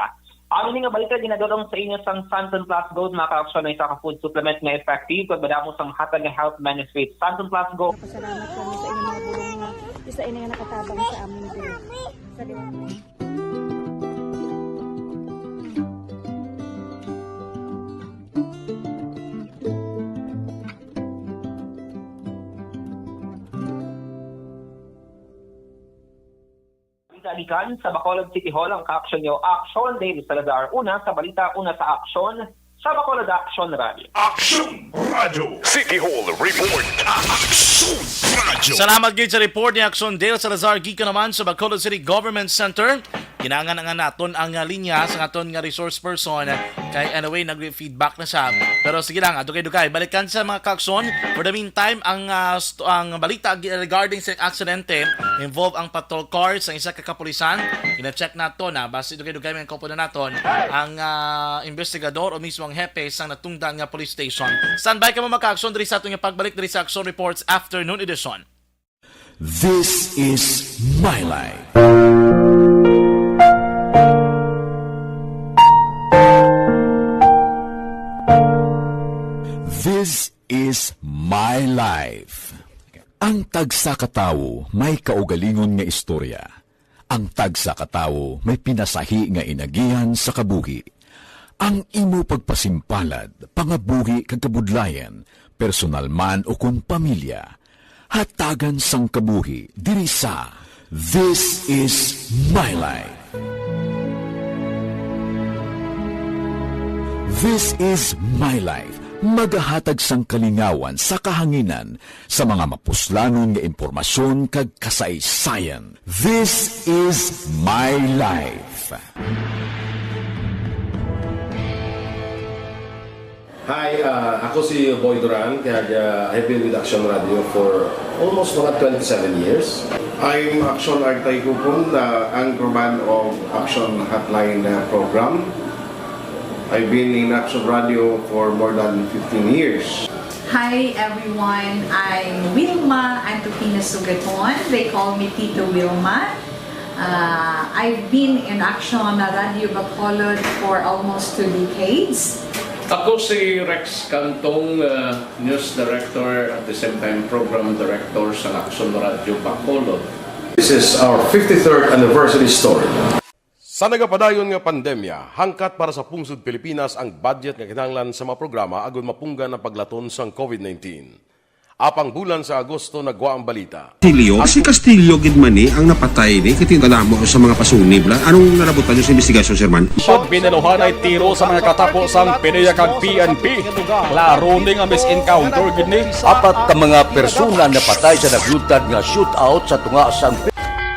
Ang ini nga balita ginadul-ong sa inyo sang Santon Plus Gold, mga ka-aksyon, nga isa ka food supplement nga effective kag madamo sang hatag nga health benefits. Santon Plus Gold. Pasalamat kami sa inyong mga bulong nga isa ini nga nakatabang sa amin diri. Sa liwat. Gikan sa Bacolod City Hall ang ka-aksyon nyo, Aksyon Dale Salazar. Una sa balita, una sa aksyon, sa Bacolod Aksyon Radio. Aksyon Radio City Hall Report. Aksyon Radio. Salamat gid sa report ni Aksyon Dale Salazar gikan naman sa Bacolod City Government Center. Kinahanglan nga naton ang, ah, linya sa aton nga resource person kay anyway nag-feedback na siya. Pero sige lang, ah, dugay-dugay. Balikan sa mga ka-aksyon. For the meantime, ang, ah, st-, ang balita gi-, regarding sa aksidente, involve ang patrol car sa isa ka kapulisan. Ina-check nato na basi dugay-dugay may kaupo na naton ang, ah, investigador o mismo ang hepe sang natungdan nga police station. Standby kamo, mga ka-aksyon, diri sa aton nga pagbalik diri sa Aksyon Reports Afternoon Edition. This is my life. This is my life. Ang tagsa ka tawo may kaugalingon nga istorya. Ang tagsa ka tawo may pinasahi nga inagihan sa kabuhi. Ang imo pagpasimpalad, pangabuhi kag kabudlayan, personal man o kon pamilya, hatagan sang kabuhi diri sa This Is My Life. This Is My Life, magahatag sang kalingawan sa kahanginan sa mga mapuslanon nga impormasyon kag kasaysayan. This Is My Life. Hi, uh, ako si Boy Duran, kag, uh, I've been with Action Radio for almost mga twenty-seven years. I'm Action Artay Kupon, the anchorman of Action Hotline, uh, program. I've been in Action Radio for more than fifteen years. Hi everyone, I'm Wilma Antokina Sugaton. They call me Tito Wilma. Uh, I've been in Action Radio Bacolod for almost two decades. Ako si Rex Cantong, uh, news director, at the same time program director sa Action Radio Bacolod. This is our fifty-third anniversary story. Sa nagapadayon nga pandemya, hangkat para sa pungsod Pilipinas ang budget nga kinahanglan sa mga programa agud mapunggan ang paglaton sang COVID nineteen. Apang bulan sa Agosto nagwa ang balita. Castillo, si Castillo gid man ni ang napatay ni, kay tinadamo sa mga pasunib la. Anong nalabutan niyo sa investigasyon, Sir Man? Pag binaluhanay tiro sa mga katapo sang PDEA kag P N P. Klaro ni nga mis-encounter gid ni. Apat ka mga persona napatay sa nagluntad nga shootout sa tunga sang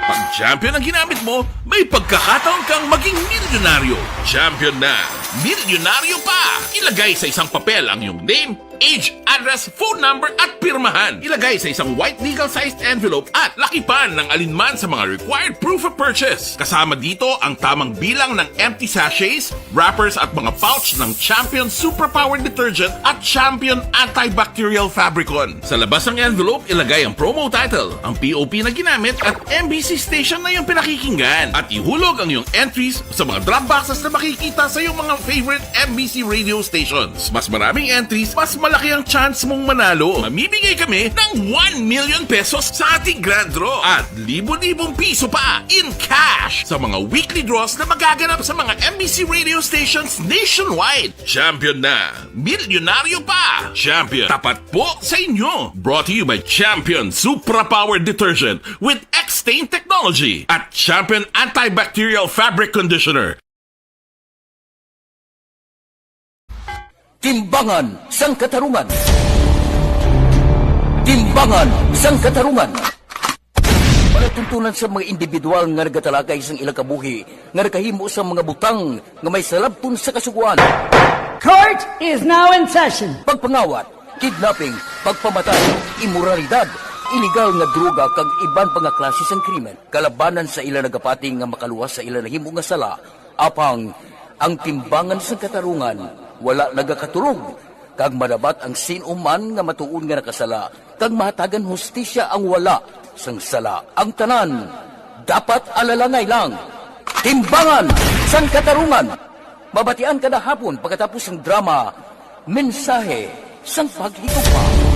Pag champion ang ginamit mo, may pagkakataon kang maging milyonaryo. Champion na! Milyonaryo pa! Ilagay sa isang papel ang iyong name, age, address, phone number, at pirmahan. Ilagay sa isang white legal-sized envelope at lakipan ng alinman sa mga required proof of purchase. Kasama dito ang tamang bilang ng empty sachets, wrappers at mga pouch ng Champion Superpower Detergent at Champion Antibacterial Fabricon. Sa labas ng envelope, ilagay ang promo title, ang P O P na ginamit at M B C station na iyong pinakikinggan. At ihulog ang iyong entries sa mga drop boxes na makikita sa iyong mga favorite M B C radio stations. Mas maraming entries, mas malaki ang chance mong manalo. Mamimigay kami ng one million pesos sa ating grand draw at libo-libong piso pa in cash sa mga weekly draws na magaganap sa mga M B C radio stations nationwide. Champion na! Milyonaryo pa! Champion, tapat po sa inyo! Brought to you by Champion Supra Power Detergent with X-Stain Technology at Champion Antibacterial Fabric Conditioner. Timbangan sang Katarungan. Timbangan sang Katarungan. Palatuntunan sa mga individual nga nagatalakay sang ilang kabuhi nga nakahimo sang mga butang nga may salabton sa Kasugoan. Court is now in session. Pagpangawat, kidnapping, pagpamatay, imoralidad, iligal nga droga kag iban pa nga klase sang krimen kalabanan sa ila nagapati nga makaluwas sa ila nahimo nga sala. Apang ang Timbangan sang Katarungan wala nagakatulog, kag madabat ang sin-o man nga matuod nga nakasala, kag mahatagan hustisya ang wala sang sala. Ang tanan Dapat alalangay lang. Timbangan sang katarungan. Mabatian kada hapon pagkatapos sang drama, Mensahe sang Paghigugma.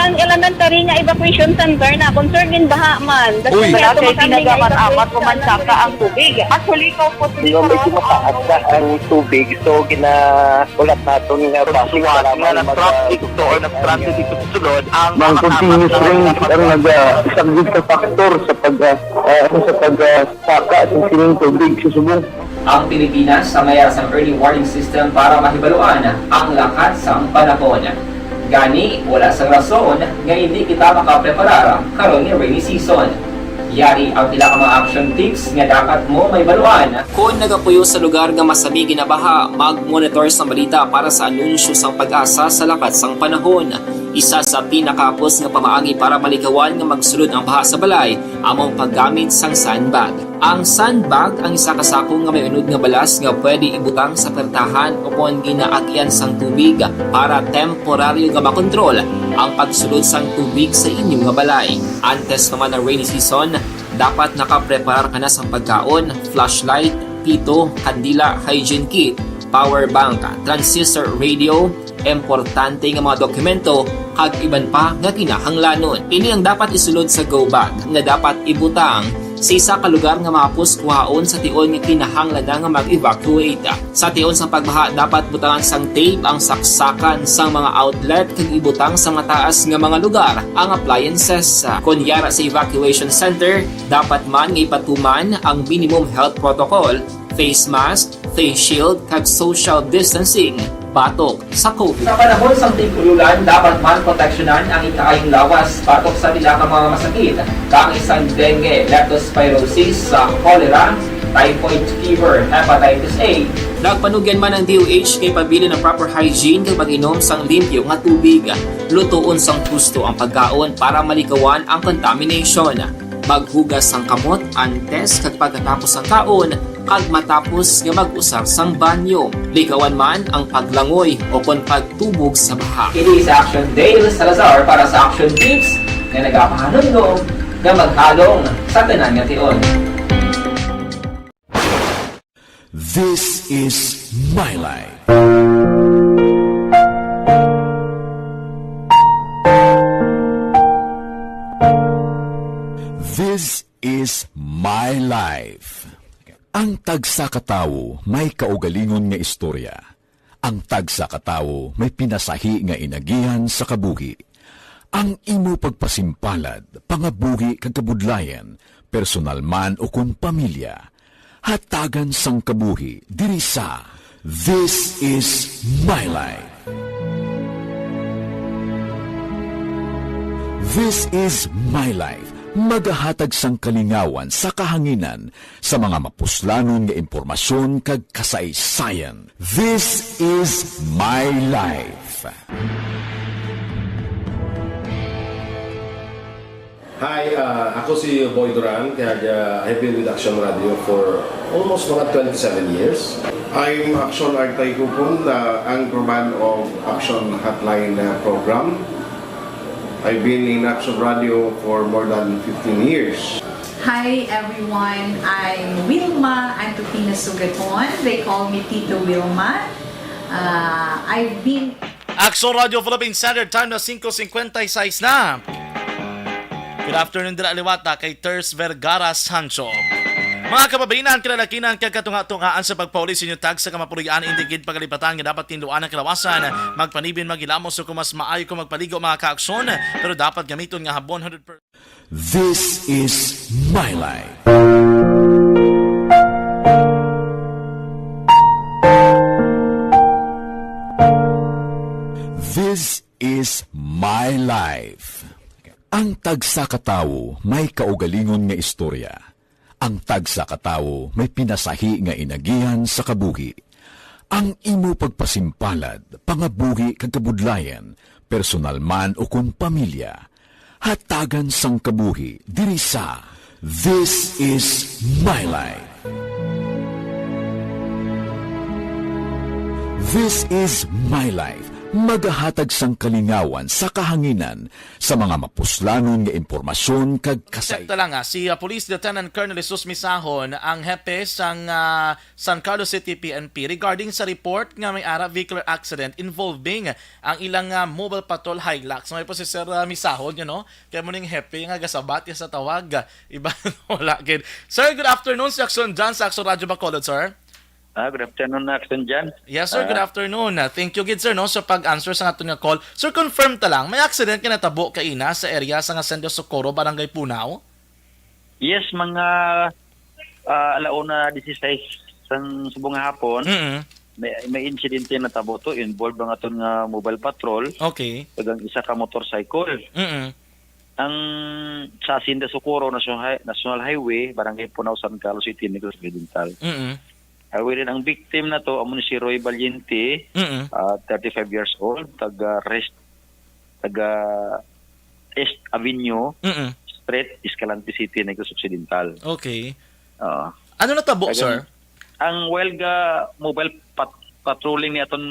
Ang elementary nga evacuation center na concern din baha man. Uy. Wala kay pinagamat-amat o mansaka ang tubig. Actually, ikaw po, medyo mataas na ang tubig. So, gina-, ulat naton nga basi nga nag-traffic to or nag-transit dito sa sulod ang mga continuous rains ang nag-, ah, isang big factor sa pag, ah, ah, sa pag, ah, saka sa sining tubig sa subong. Ang Pilipinas, sa mayas ang early warning system para mahibaluan ang lakat sang panahon. Gani, wala sang rason nga hindi kita makapreparar karon nga rainy season. Yari ang pila ka mga action tips nga dapat mo mahibaluan. Kon nagapuyo sa lugar nga masami ginabaha, mag-monitor sang balita para sa anunsyo sang PAGASA sa lakat sang panahon. Isa sa pinakahapos nga pamaagi para malikawan nga magsulod ang baha sa balay amo ang paggamit sang sandbag. Ang sandbag ang isa ka sako nga may unod nga balas nga pwede ibutang sa pertahan o kon ginaagian sang tubig para temporaryo nga makontrol ang pagsulod sang tubig sa inyo nga balay. Antes pa man ang rainy season, dapat nakapreparar ka na sang pagkaon, flashlight, pito, kandila, hygiene kit, power bank, transistor radio, importante nga mga dokumento, kag iban pa nga kinahanglanon. Ini ang dapat isulod sa go bag nga dapat ibutang sa isa ka lugar nga mahapos kuhaon sa tion nga kinahanglan na nga mag-evacuate. Sa tion sang pagbaha, dapat butangan sang tape ang saksakan sang mga outlet kag ibutang sa mataas nga mga lugar ang appliances. Kon yara sa evacuation center, dapat man nga ipatuman ang minimum health protocol, face mask, face shield, kag social distancing batok sa COVID. Sa panahon sang tig-ulan, dapat man proteksyonan ang ikaayong lawas batok sa pila ka mga masakit, kaangay sang dengue, leptospirosis, sa cholera, typhoid fever, hepatitis A. Nagpanugyan man ang D O H kay pabilin ang proper hygiene kag pag-inom sang limpyo nga tubig. Lutoon sang husto ang pagkaon para malikawan ang contamination. Maghugas sang kamot antes kag pagkatapos sang kaon, kag matapos nga mag-usar sang banyo. Likawan man ang paglangoy o kon pagtubog sa baha. Kini si Action Dale Salazar para sa Action Tips nga nagapahanumdom nga maghalong sa tanan nga tion. This is my life. This is my life. Ang tagsa ka tawo may kaugalingon nga istorya. Ang tagsa ka tawo may pinasahi nga inagihan sa kabuhi. Ang imo pagpasimpalad, pangabuhi kag kabudlayan, personal man o kon pamilya, hatagan sang kabuhi diri sa This is My Life. This is My Life, magahatag sang kalingawan sa kahanginan sa mga mapuslanon nga impormasyon kag kasaysayan. This is My Life. Hi, ah, ako si Boy Duran, kag, ah, I've been with Action Radio for almost mga twenty-seven years. I'm Action Artay Kupon, the anchorman of Action Hotline, ah, program. I've been in Action Radio for more than fifteen years. Hi everyone, I'm Wilma Antupina Sugaton. They call me Tito Wilma. Uh, I've been Action Radio Philippine Standard Time na singko cincuenta y seis na. Good afternoon dira liwat, ah, kay Ters Vergara Sancho. Mga kababayan-an, kalalakinan kag katunga-tungaan sa pagpauli sa inyo tagsa ka mapuloy-an, indi gid pagalipatan nga dapat tinluan ang kalawasan, magpanibin, maghilamos, o kung mas maayo kung magpaligo, mga ka-aksyon, pero dapat gamiton nga habon hundred percent. This is my life. This is my life. Ang tagsa ka tawo may kaugalingon nga istorya. Ang tagsa ka tawo may pinasahi nga inagihan sa kabuhi. Ang imo pagpasimpalad, pangabuhi kag kabudlayan, personal man o kon pamilya, hatagan sang kabuhi diri sa This is My Life. This is My Life, Magahatag sang kalingawan sa kahanginan sa mga mapuslanon nga impormasyon kag kasay. Check ta lang, ah, si, ah, Police Lieutenant Colonel Jesus Misahon, ang hepe sang, ah, San Carlos City P N P regarding sa report nga may ara vehicular accident involving ang ilang, ah, mobile patrol Hilux. May po si Sir, ah, Misahon, you know, kay mo ning hepe nga gasabat ya sa tawag. Iba wala gid. Sir, good afternoon, si Action John sa Action Radyo Bacolod, sir. Ah, good afternoon, Action John. Yes, sir. Good Ah. afternoon. Ah, thank you gid, sir, no, sa pag-answer sa aton nga call. Sir, confirm ta lang, may accident nga natabo kaina sa area sa nga Senda Socorro, Barangay Punao? Yes, mga, ah, alauna dieciséis sang subong nga hapon, Mm-mm. may, may insidente natabo to, involved ang aton nga mobile patrol, Okay. kag ang isa ka motorcycle. Mm-mm. Ang sa Hacienda Socorro National Hi-, National Highway, Barangay Punao, San Carlos City, Negros Occidental. Mm-mm. Highway din ang victim na to, amo ni si Roy Valiente, Mm-mm. ah, thirty-five years old, taga Rest, taga East Avenue Mm-mm. Street, Escalante City, Negros Occidental. Okay. Ah. Ano natabo, Taga sir? Ang wild ga mobile pat-, patrolling ni aton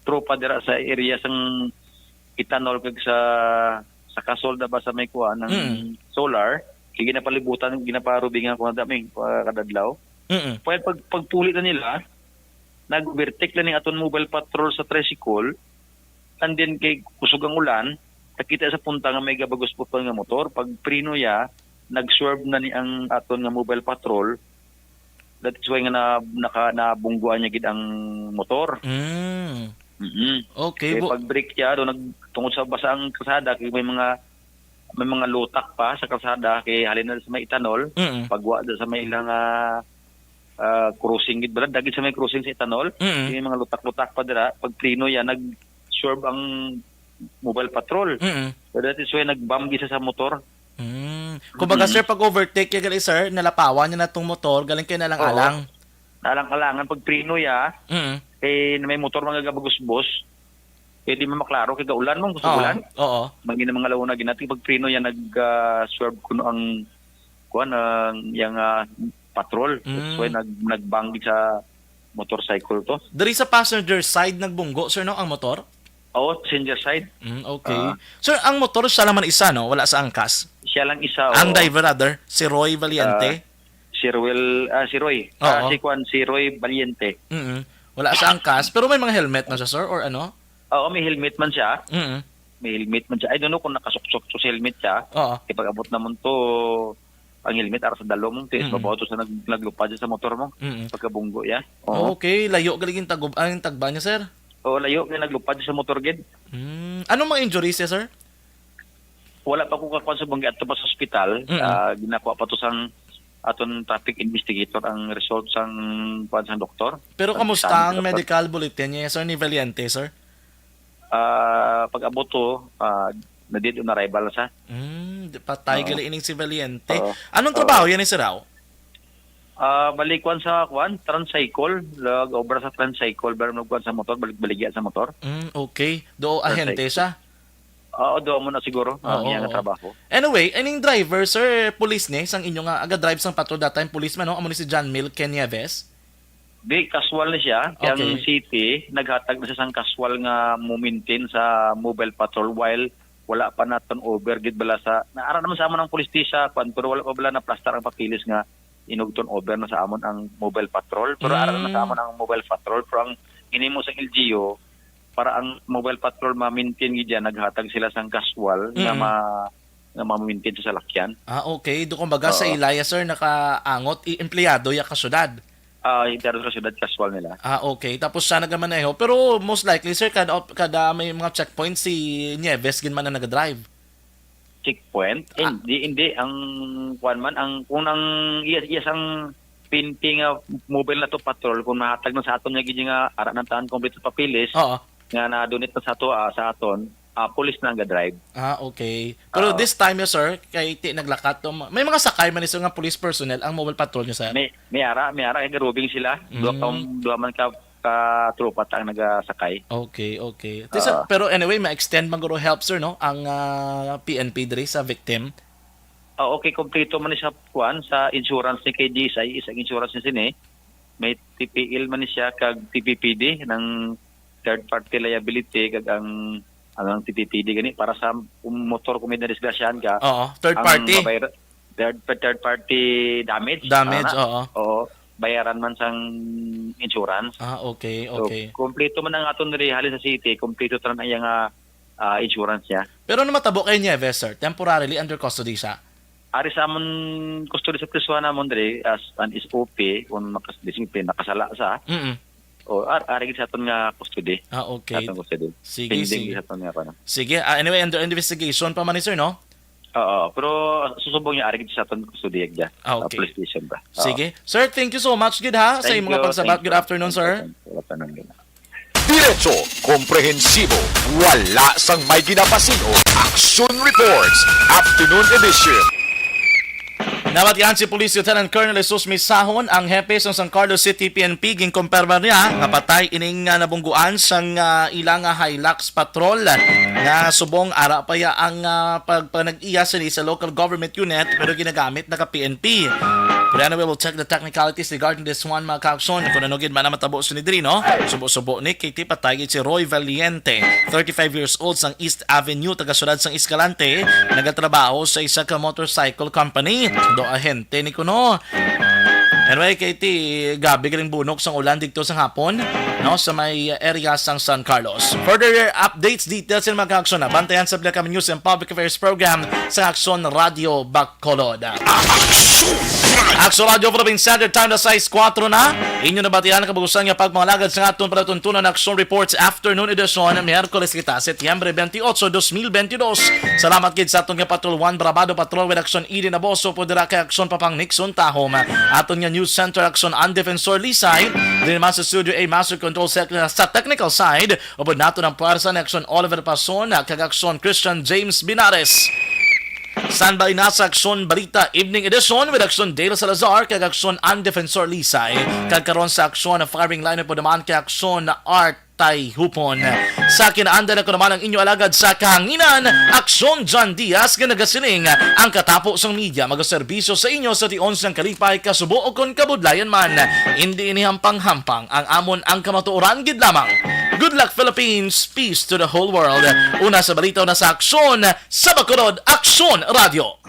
tropa dira sa area sang Ethanol kag sa, sa Kasolda ba sa may kuha ng Mm. Solar, kay ginapalibutan, ginaparubingan ko na dami, ah, kadadlaw. Mm-mm. Pag, pag, pagpuli na nila, nag-overtake na ning aton mobile patrol sa tricycle, and then kay kusog ang ulan, nakita sa punta nga may gabagos-puton nga motor, pag preno ya, nag-swerve na ni ang aton nga mobile patrol, that is why nga na, naka, nabungguan niya gid ang motor. Mm. Mm-mm. Okay, Kay bu- pag brake siya, do nag, tungod sa basa ang kalsada, kay may mga, may mga lutak pa sa kalsada, kay halin na sa may Ethanol, Mm. pagwa da sa may ilang, ah, ah, crossing gid, bala, dagit sa may crossing sa Ethanol, Mm. may mga lutak-lutak pa dira, pag preno yan, nag-swerve ang mobile patrol. Mm. So that is why nag-bomb gisa sa motor. Mm. Kumbaga, Mm. sir, pag overtake ya gali, sir, nalapawan niya na tong motor, galing kay Oo. nalang-alang. Nalang-alangan pag preno ya, Mm. eh, na may motor mga gabagusbos, eh, di mo maklaro kay gaulan mo, gusto Oo. ulan. Oo. Mangin ang mga launa ginati, pag preno ya, nag, ah, swerve kuno ang, kuan, ang, yang, ah, patrol. That's Mm. why nag, nag-bang sa motorcycle to. Diri sa passenger side nagbunggo, sir, no, ang motor? Oo, passenger side. Mm, okay. Ah. Sir, ang motor siya lang man isa, no? Wala sa angkas? Siya lang isa, Ang oo. driver, rather, si Roy Valiente? Ah, si Roel, ah, si Roy. Ah, Oo. si Kwan, si Roy Valiente. Mm-mm. Wala sa angkas, pero may mga helmet na siya, sir, or ano? Oo, may helmet man siya. Mm-mm. May helmet man siya. I don't know kung nakasuksok to sa helmet siya. Oo. Kay pag-abot naman to, ang helmet, ara sa dalo mo, tis Mm. babaw to sa nag-, naglupad siya sa motor mo. Mm. Pagkabunggo, ya. Oo. Okay, layo galing yung tagub-, ah, yung tagba niya, sir? Oo, layo, kaya naglupad siya sa motor, gid. Mm. Anong mga injuries niya, sir? Wala pa ko kakuha sa banggi ato pa sa ospital. Mm. Ah, ginakuha pa to sang aton traffic investigator ang result sang, kuwan, sang doktor. Pero Ang kamusta exam ang sa medical bulletin niya, sir, ni Valiente, sir? Ah, pag-abot to, ah, na dead on arrival na siya. Mm, di-, patay Oo. gali ining si Valiente. Oo. Anong Oo. trabaho yan ni Sir Rao? Ah, balik kuwan sa kuwan, tricycle. Lag-obra sa tricycle, pero nagkuwan sa motor, balik-baligya sa motor. Mm, okay. Do, ahente Tricycle. siya? Oo, do mo na siguro, ang Oo, iyang oo. trabaho. Anyway, ining driver, sir, police ni, sang inyo nga, aga-drive sang patrol that time, policeman, no? Amo ni si John Mil Nieves? Di, casual na siya. Kaya ang Okay. city, naghatag na siya sang casual nga mo-maintain sa mobile patrol while wala pa na turnover gid bala sa, naara naman sa amon ang police station, kwan, pero wala pa bala na plastar ang papeles nga inog turnover na sa amon ang mobile patrol. Pero ara na sa Mm. amon ang mobile patrol. Pero ang ginimo sa L G U, para ang mobile patrol ma-maintain gid yan, naghatag sila sang casual nga Mm. ma-, nga ma-maintain sa salakyan. Ah, okay. Do, kumbaga, sa Oo. ila ya, sir, nakaangot, i-, empleyado ya ka syudad? Ah, empleyado sa syudad, casual nila. Ah, okay. Tapos siya nagamaneho. Pero most likely, sir, kada, kada may mga checkpoint, si Nieves gid man ang nagadrive. Checkpoint? Ah. Hindi, hindi. Ang, kuwan man, ang, kung ang, yes, yes, ang P N P nga mobile na to patrol, kung mahatag na sa aton nga gid nga ara ng taon kompleto papeles, Oo. nga na-donate na sa ato, ah, sa aton, ah, police na ang ga-drive. Ah, okay. Pero Oo. this time, yes, sir, kay ti naglakat to, may mga sakay man, sir, nga police personnel ang mobile patrol niyo, sir? May, may ara, may ara, kay garubing sila. Duha ka, Mm. duha man ka, ka tropa ta ang nagasakay. Okay, okay. Ti, sir, Ah. pero anyway, ma-extend man guro help, sir, no? Ang, ah, P N P diri sa victim. Ah, okay, kompleto man ni sa kuan, sa insurance ni kay D S I S, ang insurance ni sini. May T P L man ni siya kag T P P D ng third party liability, kag ang, ang, ang T P P D gani para sa motor kung may nadisgrasyahan ka, Oo, third ang party. mabayra-, third, third party damage. Damage, Ana? Oo. Oo, bayaran man sang insurance. Ah, okay, So, okay. Kompleto man ang aton diri halin sa city, kompleto tanan ang iyang ah, ah, insurance niya. Pero ano matabo kay Nieves, sir? Temporarily under custody siya? Ari sa amon custody sa prisohan namon diri as an S O P, kung makas disipline nakasala sa, Mm. O ar ari gid sa aton nga custody. Ah, okay. Aton custody. Sige, Pending sige. Sa aton nga kuwan. Sige, ah, anyway, under investigation pa man ni sir, no? Oo, pero susubong niya ari gid sa aton custody, agda. Ah, Sa okay. Police station ba? Oo. Sige. Sir, thank you so much gid ha sa Thank imong mga you, pagsabat. thank Good you. afternoon, sir. Wala pa nang gina. Diretso, komprehensibo, wala sang may ginapasin-o. Action Reports, Afternoon Edition. Nabatian si Police Lieutenant Colonel Jesus Misahon, ang hepe sang San Carlos City P N P, ginkumpirma niya nga patay ining, ah, nabungguan sang, ah, ila nga Hilux Patrol nga subong ara pa ya ang, ah, pagpanag-iya sini sa local government unit pero ginagamit na ka P N P. Pero anyway, we'll check the technicalities regarding this one, mga kaaksyon. Kung ano gid man ang matabo sini diri, no? Subo-subo ni Katie, patay gid si Roy Valiente, thirty-five years old, sang East Avenue, taga-syudad sang Escalante, nagatrabaho sa isa ka motorcycle company. Do ahente ni kuno. Anyway, Katie, gabi galing bunok sang ulan dito sa hapon, no, sa may area sang San Carlos. Further updates, details, and mga kaaksyon na bantayan sa Black News and Public Affairs Program sa Aksyon Radio Bacolod. Aksyon Radio Philippine Standard Time na sais kuwatro na. Inyo nabatian ang kabugusan nga pagmangalagad sa aton palatuntunan Aksyon Reports Afternoon Edition, Miyerkules kita, Setyembre twenty-eight, dos mil twenty-two. Salamat gid sa aton nga Patrol One Brabado Patrol with Aksyon Eden Aboso, po dira kay Aksyon Papang Nixon Tahom, aton nga News Center Aksyon An Defensor Lisay, din man sa Studio A Master Control Sec-, sa technical side, upod nato ang puwersa ni Aksyon Oliver Pason kag Aksyon Christian James Binares. Standby na sa Aksyon Balita Evening Edition with Aksyon Dale Salazar kag Aksyon An Defensor Lisay. Kag karon sa Aksyon Firing Line po naman kay Aksyon Art Tay Hupon. Sa kinaandan ako naman ang inyo alagad sa kahanginan, Aksyon John Diaz, nga nagasiling, ang katapo sang media magaserbisyo sa inyo sa tion sang kalipay, kasubo, o kon kabudlayan man. Indi ini hampang-hampang, ang amon ang kamatuoran gid lamang. Good luck, Philippines. Peace to the whole world. Una sa balita, una sa aksyon, sa Bacolod, Aksyon Radio.